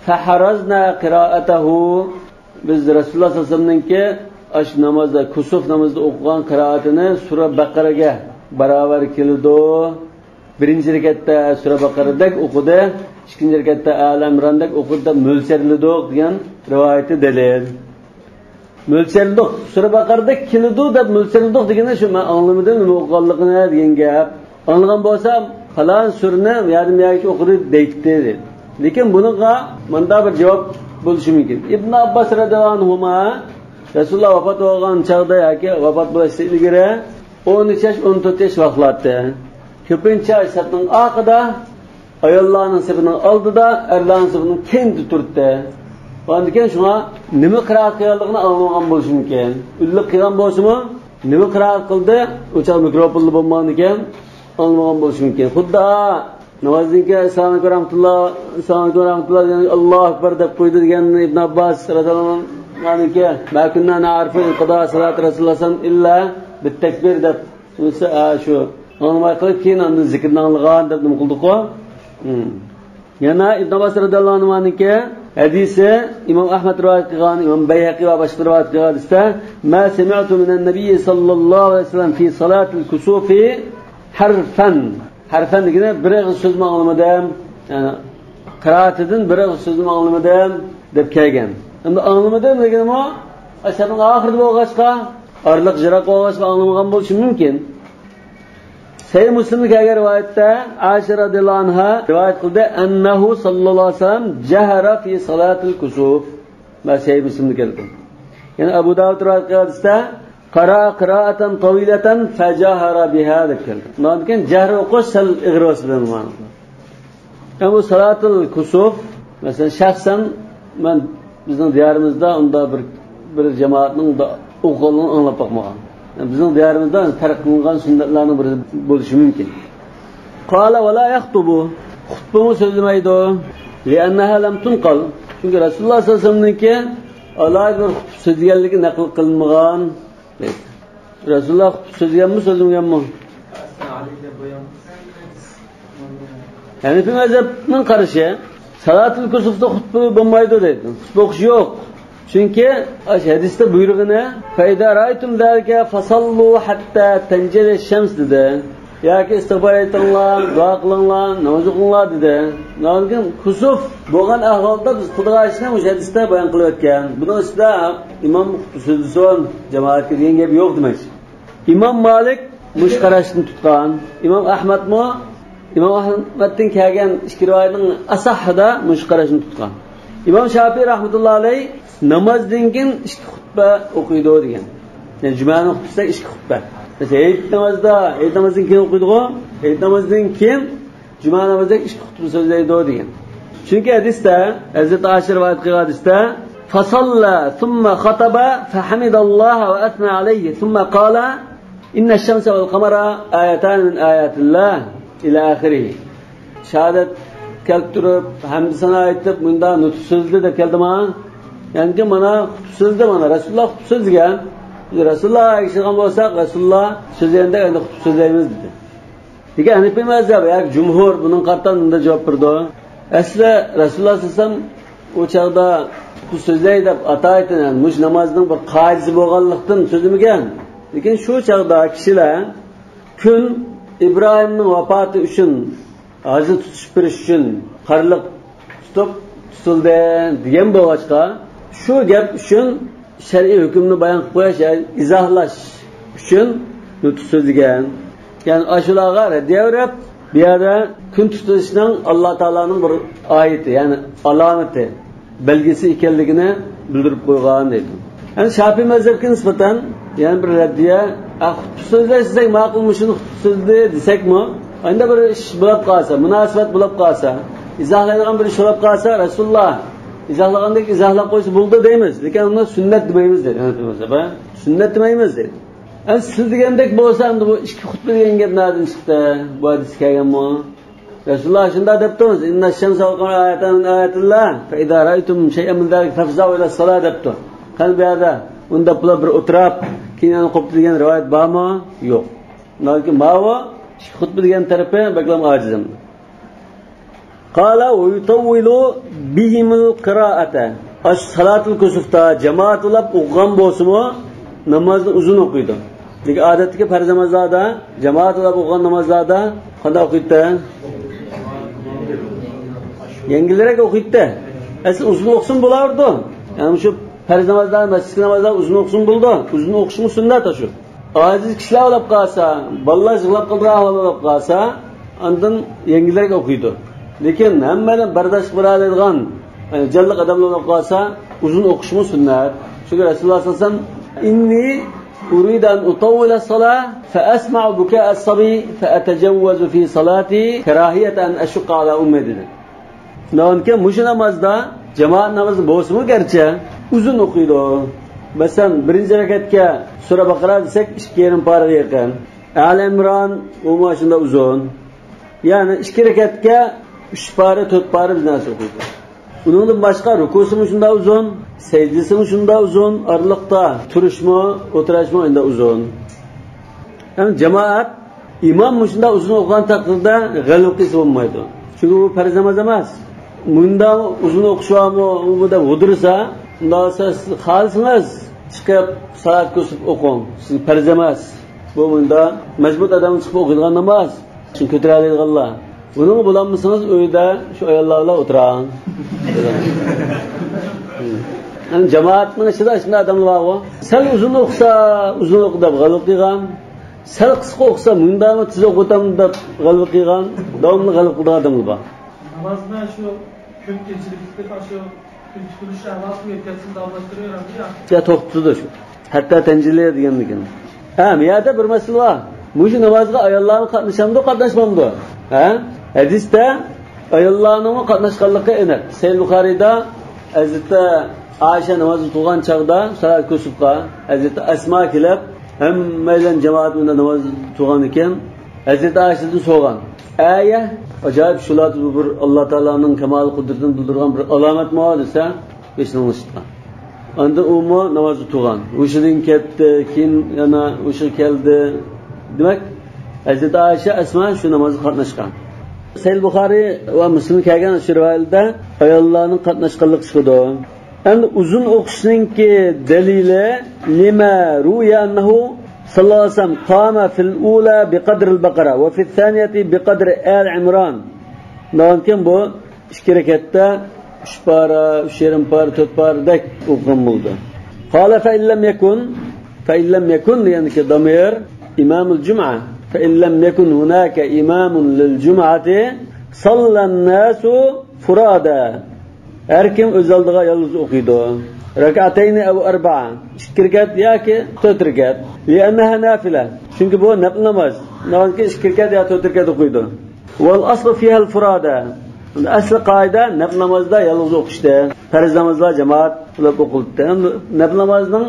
faharazna qiroatahu, biz Rasululloh sollallohu alayhi vasallamninki ash namozda kusuf namozida o'qigan qiroatini sura Baqaraga barobar keldi. Birinchi rakatda sura Baqaradek o'qidi, ikkinchi rakatda Al Imrondek o'qidi deb mo'ljalladik degan rivoyati dalil. Mo'ljalladik, sura Baqaradek keldi deb mo'ljalladik degani shu men anglamadim nima o'qiganligini degan gap. Anglagan bo'lsam falon surani yarim yoki o'qidi deydi dedi. Lekin bunga menda bir javob bo'lishi mumkin. Ibn Abbas radhiyallohu anhuma Rasululloh vafot bo'lgan chaqda yoki vafot bo'lishidan ilgari 13 yosh, 14 yosh vaqtlarda ko'pincha safning oxirida ayollarning safining oldida, erlarning safining keynida turdi. Ondan keyin shunga nima qiroat qilganligini anglamagan bo'lishi mumkin. Unlik qilgan bo'lsa-mu, nima qiroat qildi, o'sha mikrofonli bo'lmagan ekan, anglamagan bo'lishi mumkin. Xuddi namozdan keyin assalomu alaykum rahmatulloh, assalomu alaykum rahmatulloh degan Allohu akbar deb qo'ydi degan Ibn Abbas radhiyallohu anhu ma kunna na'rifu inqida salat Rasululloh sallam illa bit-takbir deb shu anglamay qilib keyin andan zikrni anglagan deb nima qildik-ku. Yana Ibn Abbas radhiyallohu anhuninki hadisi İmom Ahmad rivoyat qilgan, İmom Bayhaqi va boshqa rivoyat qilgan hadisda ma sami'tu minan nabiy sallallohu alayhi vasallam fi salatil kusufi harfan. Harfan degani bir og'iz so'zni anglamadim, ya'ni qiroatidan bir og'iz so'zni anglamadim deb kelgan. Endi anglamadim deganimi, asarning oxirida bo'lg'achqa, orliq jiroq bo'lg'achqa anglamagan bo'lishi mumkin. Sahih Muslimda kelgan rivoyatda Aisha radhiyallohu anha rivoyat qildi, annahu sallallohu alayhi vasallam jahara fi salatil kusuf. Va Sahih Muslimda keldi. Ya'ni Abu Davud rivoyat qilgan hadisda qara qira'atan tavilatan fajahara biha deb keldi. Undan keyin jahr o'qish sal ig'ros bilan ma'no. Bu salatul kusuf masalan shaxsan men bizning diyorimizda unda bir jamoatning o'qiganligini anglab boqmagan. Yani bizning diyorimizda tark qilingan sunnatlarning biri bo'lishi mumkin. Qala va la yaxtubu, xutbani so'zlamaydi. Li'annaha lam tunqal. Chunki Rasululloh sollallohu alayhi vasallamningki alohida bir xutba so'zlaganligi naql qilinmagan. Rasululloh xutba so'zlaganmi, so'zlamaganmi? Hanifi mazhabning qarashi salatul kusufda xutba bo'lmaydi deydi. Xutba o'qish yo'q. Chunki hadisda buyrug'ini fayda raytum zalika fasallu hatta tanjali shams dedi. Yoki istig'for aytinglar, duo qilinglar, namoz o'qinglar dedi. Lekin kusuf bo'lgan ahvolda biz qildigan ishni o'sha hadisda bayon qilib o'tgan. Buning ustida imom xutba so'zlasin, jamoatga degan gap yo'q demak. İmom Malik mush qarashni tutgan, İmom Ahmadmi İmom Ahmaddan kelgan ikki rivoyatning asahida mush qarashni tutgan. İmom Shafiy rahmatullohi alayh namozdan keyin ikki xutba o'qiydi degan. Ya'ni jumani xutbasida ikki xutba. Masalan, hayit namozida, hayit namozidan keyin o'qiydi-ku, hayit namozidan keyin juma namozida ikki xutba so'zlaydi degan. Chunki hadisda Hazrat Aisha rivoyat qilgan hadisda fasalla thumma khataba fahamidalloha va athna alayhi thumma qala إن الشمس والقمر آيتان من آيات الله إلى آخره. Şehadet kelip durup, hamd sana aytib, bunda nutq sözlü deb keldi ma. Yani mana sözlü mana Resulullah hutbe sözlügen. Resulullah erişilgan bolsak, Resulullah sözlerinde endi hutbe sözleyimiz dedi. Lekin Hanifi mazhabi yoki cumhur bunun qartan bunda cevap berdi. Asli Resulullah sallallahu aleyhi ve sellem o çağda hutbe sözley deb ataytın, yani muş namazının bir qoidasi bo'lganlikdan sözlemigan. Lekin shu chog'da kishilar kun İbrahimning vafoti uchun hacı tutuş berish uchun qariliq tutib tutildi degan bo'lg'achqa shu gap uchun shar'iy hukmni bayon qilib qo'yish, yani izohlash uchun nutq so'zlagan. Yani ashularga raddiya berib, bu yerda kun tutilishning Alloh taoloning bir oyati, ya'ni alomati, belgisi ekanligini bildirib qo'ygan deydi. Yani Şafii mezhebiga nisbatan yani bir raddiya, xutba so'zlash desak ma'qulmi, shuni xutba so'zli desakmi? Endi bir ish bo'lib qolsa, munosabat bo'lib qolsa, izohlaydigan bir ish bo'lib qolsa, Rasululloh izohlagandek izohlab qo'ysa bo'ldi deymiz. Lekin uni sunnat demaymiz deydi. Sunnat demaymiz deydi. Endi siz degandek bo'lsa, endi bu ikki xutba degan gap nerdan chiqdi? Bu hadis kelganmi? Rasululloh shunda debdi: "Inna ash-shamsa wal qamara ayatan min ayatillah, fa idza ra'aytum shay'an min zalika fafza'u ila as-salah" debdi. Qani bu yerda unda bular bir o'tirib, keyin qopti degan rivoyat bormi? Yo'q. Lekin ma'vo xutba degan tarafi baklam acizim. Qala ve yutawwilu bihimul qira'ata. Aş salatul kusufta cemaat ulab o'qigan bo'lsa-mu namozni uzun o'qiydi. Lekin odatdagi farz namozlarda jamoat ulab o'qigan namozlarda qanday o'qiydi? Yengilroq o'qiydi. Asli uzun o'qisin bo'lardi. Ya'ni shu farz namozlar, masjid namozlar uzun o'qisin bo'ldi. Uzun o'qishmi sunnat shu. Aziz kishilar bo'lib qolsa, bolalar yig'lab qolgan ahvol bo'lib qolsa, ondan yengilroq o'qiydi. Lekin hammadan bardosh qila oladigan jonliq odamlar bo'lib qolsa, uzun o'qishmi sunnat. Chunki Rasululloh sollallohu alayhi vasallam inni أريد أن أطول الصلاة فأسمع بكاء الصبي فأتجوز في صلاتي كراهية أن أشق على أمي dedi. Naonki mushu namozda jamoat namozi bo'lsa-mu garchi uzun o'qiydi. Masalan, birinchi rakatga sura Baqara desak 2,5 paraga yaqin. Al Imron u shunda uzun. Ya'ni 2 rakatga 3 para, 4 para bir narsa o'qiydi. Undan boshqa rukusimi shunda uzun, sajdasimi shunda uzun, orliqda turishmi, o'tirishmi endi uzun. Ya'ni jamoat imom shunda uzun o'qigan taqdirda g'alib qilsa bo'lmaydi. Chunki bu farz namoz emas. Bunda uzun o'qishmi, bu da g'udirsa, unda siz xohlasangiz chiqib soat ko'sib o'qing. Siz farz emas. Bu bunda majbur odam chiqib o'qiydigan namoz. Chunki ko'tara oladiganlar. Buni bulanmasangiz uyda shu ayollar bilan o'tirang. Yani jamoatning ichida shunday odamlar bor. Sal uzun o'qisa, uzun o'qi deb g'alib qilgan, sal qisqa o'qisa, bundami tez o'qitam deb g'alib qilgan, davomli g'alib qilgan odamlar bor. Namozni shu kun kechilikda shu kun tutilishi ahvosini yetkazishni davomlashtiraveradi ya. Ya to'xtatdi shu. Hatto tanjili deganlikin. Ha, bu yerda bir masala bor. Bu shu namozga ayollarni qatnashamdi, qatnashmamdi? Ha? Hadisda ayollarning qatnashganligi aniq. Sahih Buxoriyda Hazrati Ayşe namazı tuğan çağda salat kusufqa Hazreti Esma kelib hammadan jamoat bilan namoz tuğan ekan. Hazreti Ayşedan so'ragan. Aya ajoyib shular bu bir Alloh taoloning kamol qudratini bildirgan bir alomatmi desa, hech nima chiqqan. Unda umi namozni tuğan. O'shadan ketdi, keyin yana o'sha keldi. Demak, Hazreti Ayşe Esma shu namozga qatnashgan. Sahih Buxoriy va Muslim kelgan shu rivoyatda ayollarning qatnashganligi chiqadi. Endi uzun o'qishningki dalili lima ruya annahu sallallohu alayhi vasallam qama fil ula biqadr al-Baqara va fi thaniyati biqadr al-Imron. Lekin bu ikki rakatda 3 para, 3,5 para, 4 paradek o'qigan bo'ldi. Qala fa illam yakun, fa illam yakun deganiki damir imamul jum'a. فإن لم يكن هناك إمام للجمعة صلى الناس فرادا. Her kim öz aldığa yalnız okuydu. Rak'ateyni ev arba'a. 2 rekat yoki 4 rekat. Li'annaha nafila. Çünkü bu nafil namaz. Namazga 2 rekat ya 4 rekat okuydu. Vel aslu fiha furada. Asli qoida nafil namozda yalnız o'qishdi. Farz namozlar jamoat qilib o'qildi. Nafil namozning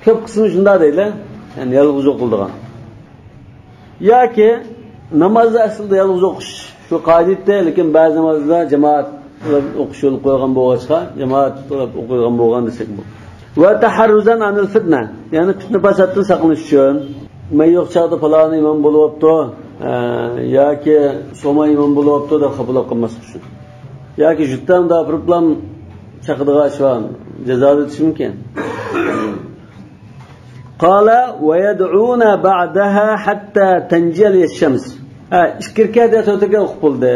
ko'p qismi shunda deydi. Ya'ni yalnız o'qildigan. Yoki namozni aslida yolg'iz o'qish shu qoida, lekin ba'zi namozda jamoat o'qish yo'l qo'ygan bo'lg'achqa jamoat o'qiydigan bo'lgan desak bu. Va taharruzan anil fitna, ya'ni fitna fasoddan saqlanish uchun men yo'q chog'da falon imom bo'lyapti yoki soma imom bo'lyapti deb xafa qilmaslik uchun. Yoki jutdan da problem chaqirdig'ach va jazo berishi mumkin. Qala va yad'una ba'daha hatta tanjali ash-shams. Ikki rakat yo to'rt rakat o'qib bo'ldi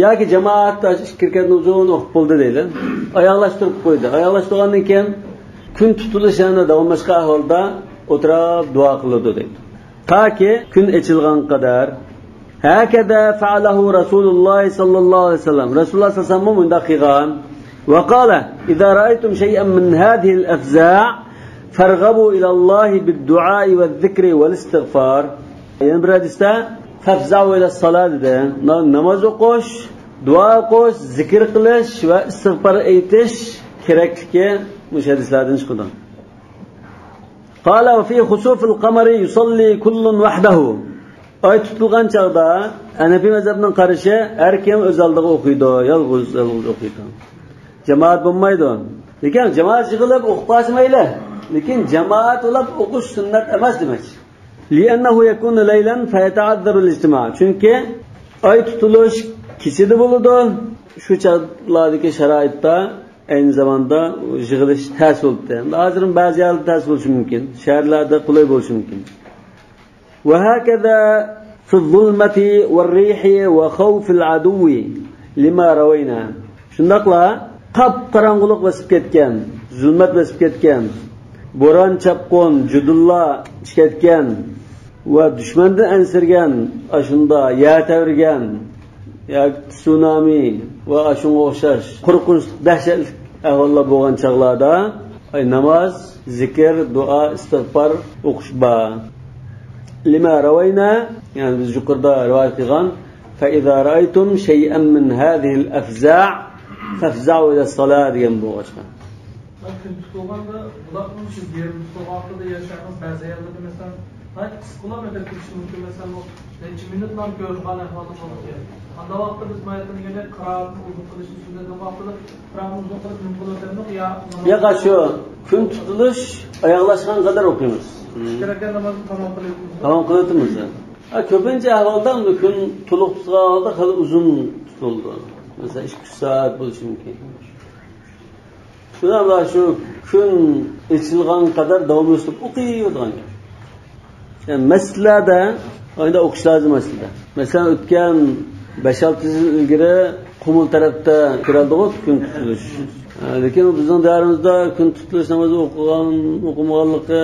yoki jamoat ikki rakatni uzun o'qib bo'ldi deydi. Oyoqlashtirib qo'ydi. Oyoqlashtirgandan keyin kun tutilish yana davomlashgan ahvolda o'tirib duo qiladi deydi. Toki kun ochilgan qadar. Hakada fa'alahu Rasululloh sallallohu alayhi vasallam. Rasululloh sallallohu alayhi vasallam bunday qilgan. Va qala idza ra'aytum shay'an min hadhihi al-afza' farghabu ila Alloh bid-du'a va-zikri wal-istighfar. Yana bir hadisda fafza'u ila as-salat dedi. Namoz o'qish, duo o'qish, zikr qilish va istig'for aytish kerakligi bu hadislardan chiqadi. Qala fi khusufil qamari yusalli kullun wahdahu. Oy tutilgan chaqda Hanafi mazhabining qarashi har kim o'z oldiga o'qiydi, yolg'iz yolg'iz o'qiydi. Jamoat bo'lmaydi. Lekin jamoat yig'ilib o'qib qolish mayli. Lekin jamoat bo'lib o'qish sunnat emas demak. Li'annahu yakunu laylan fayata'azzaru al-ijtima'. Chunki oy tutilish kechada bo'ladi. Shu chaqlardagi sharoitda ayni zamanda yig'ilish tas bo'libdi. Hozir ba'zi yerlarda tas bo'lishi mumkin, shaharlarda qulay bo'lishi mumkin. Va hakaza fi zulmati war-rihi va khawfil aduwi lima rawayna. Shundaqla qop qorong'ulik bosib ketgan, zulmat bosib ketgan, bo'ron chapqon, judulla ketgan va dushmandan ansirgan, shunda yer tavirgan yoki tsunami va shunga o'xshash qo'rqinchli dahshatli ahvollar bo'lgan chog'larda namoz, zikr, duo, istig'for o'qish bor. Lima rawayna, ya'ni biz yuqorida rivoyat qilgan, fa iza ra'aytum shay'an min hadhihi al-afza' fafza'u ila as-salat degan bo'lgan. Kun tutilganda bularning shu yer tutilgan yashagan ba'zi yerlarda masalan qisqa o'tib ketishi mumkin, masalan bu necha minutlar ko'rgan ahvolda bo'ladi. Anda vaqtda biz mayatini qiroatni uzun qilishni sunnat vaqtida qiroatni uzun qilib nima qilamiz yo yo'q, shu kun tutilish oyoqlashgan qadar o'qiymiz. Ikki rakat namozni tamom qilamiz. Tamom qilamiz. Ko'pincha ahvolda kun to'liq tutilgan holda hali uzun tutildi. Masalan 2 soat bo'lishi mumkin. Shundan va shu kun ichilgan qadar davomlashib o'qiydigan. Yani masjidlarda oyda o'qish lozim aslida. Masalan o'tgan 5-6 yil ilgari Qumul tarafda ko'raldi-ku kun tutilish. Lekin bizning diyorimizda kun tutilish namozi o'qigan, o'qimaganligi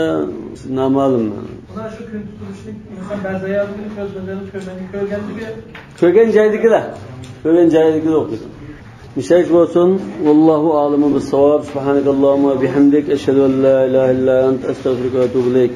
noma'lum. Ular shu kun tutilishni inson ba'zi yerlarda ko'z bilan ko'rganligi, ko'rgan joydagilar, ko'rgan joydagilar o'qiydi. Müşterek olsun. Vallahu a'lemu bis-savab. Subhanakallohumma bihamdik. Eşhedü en la ilahe illa ent. Estağfiruke ve etûbü ileyk.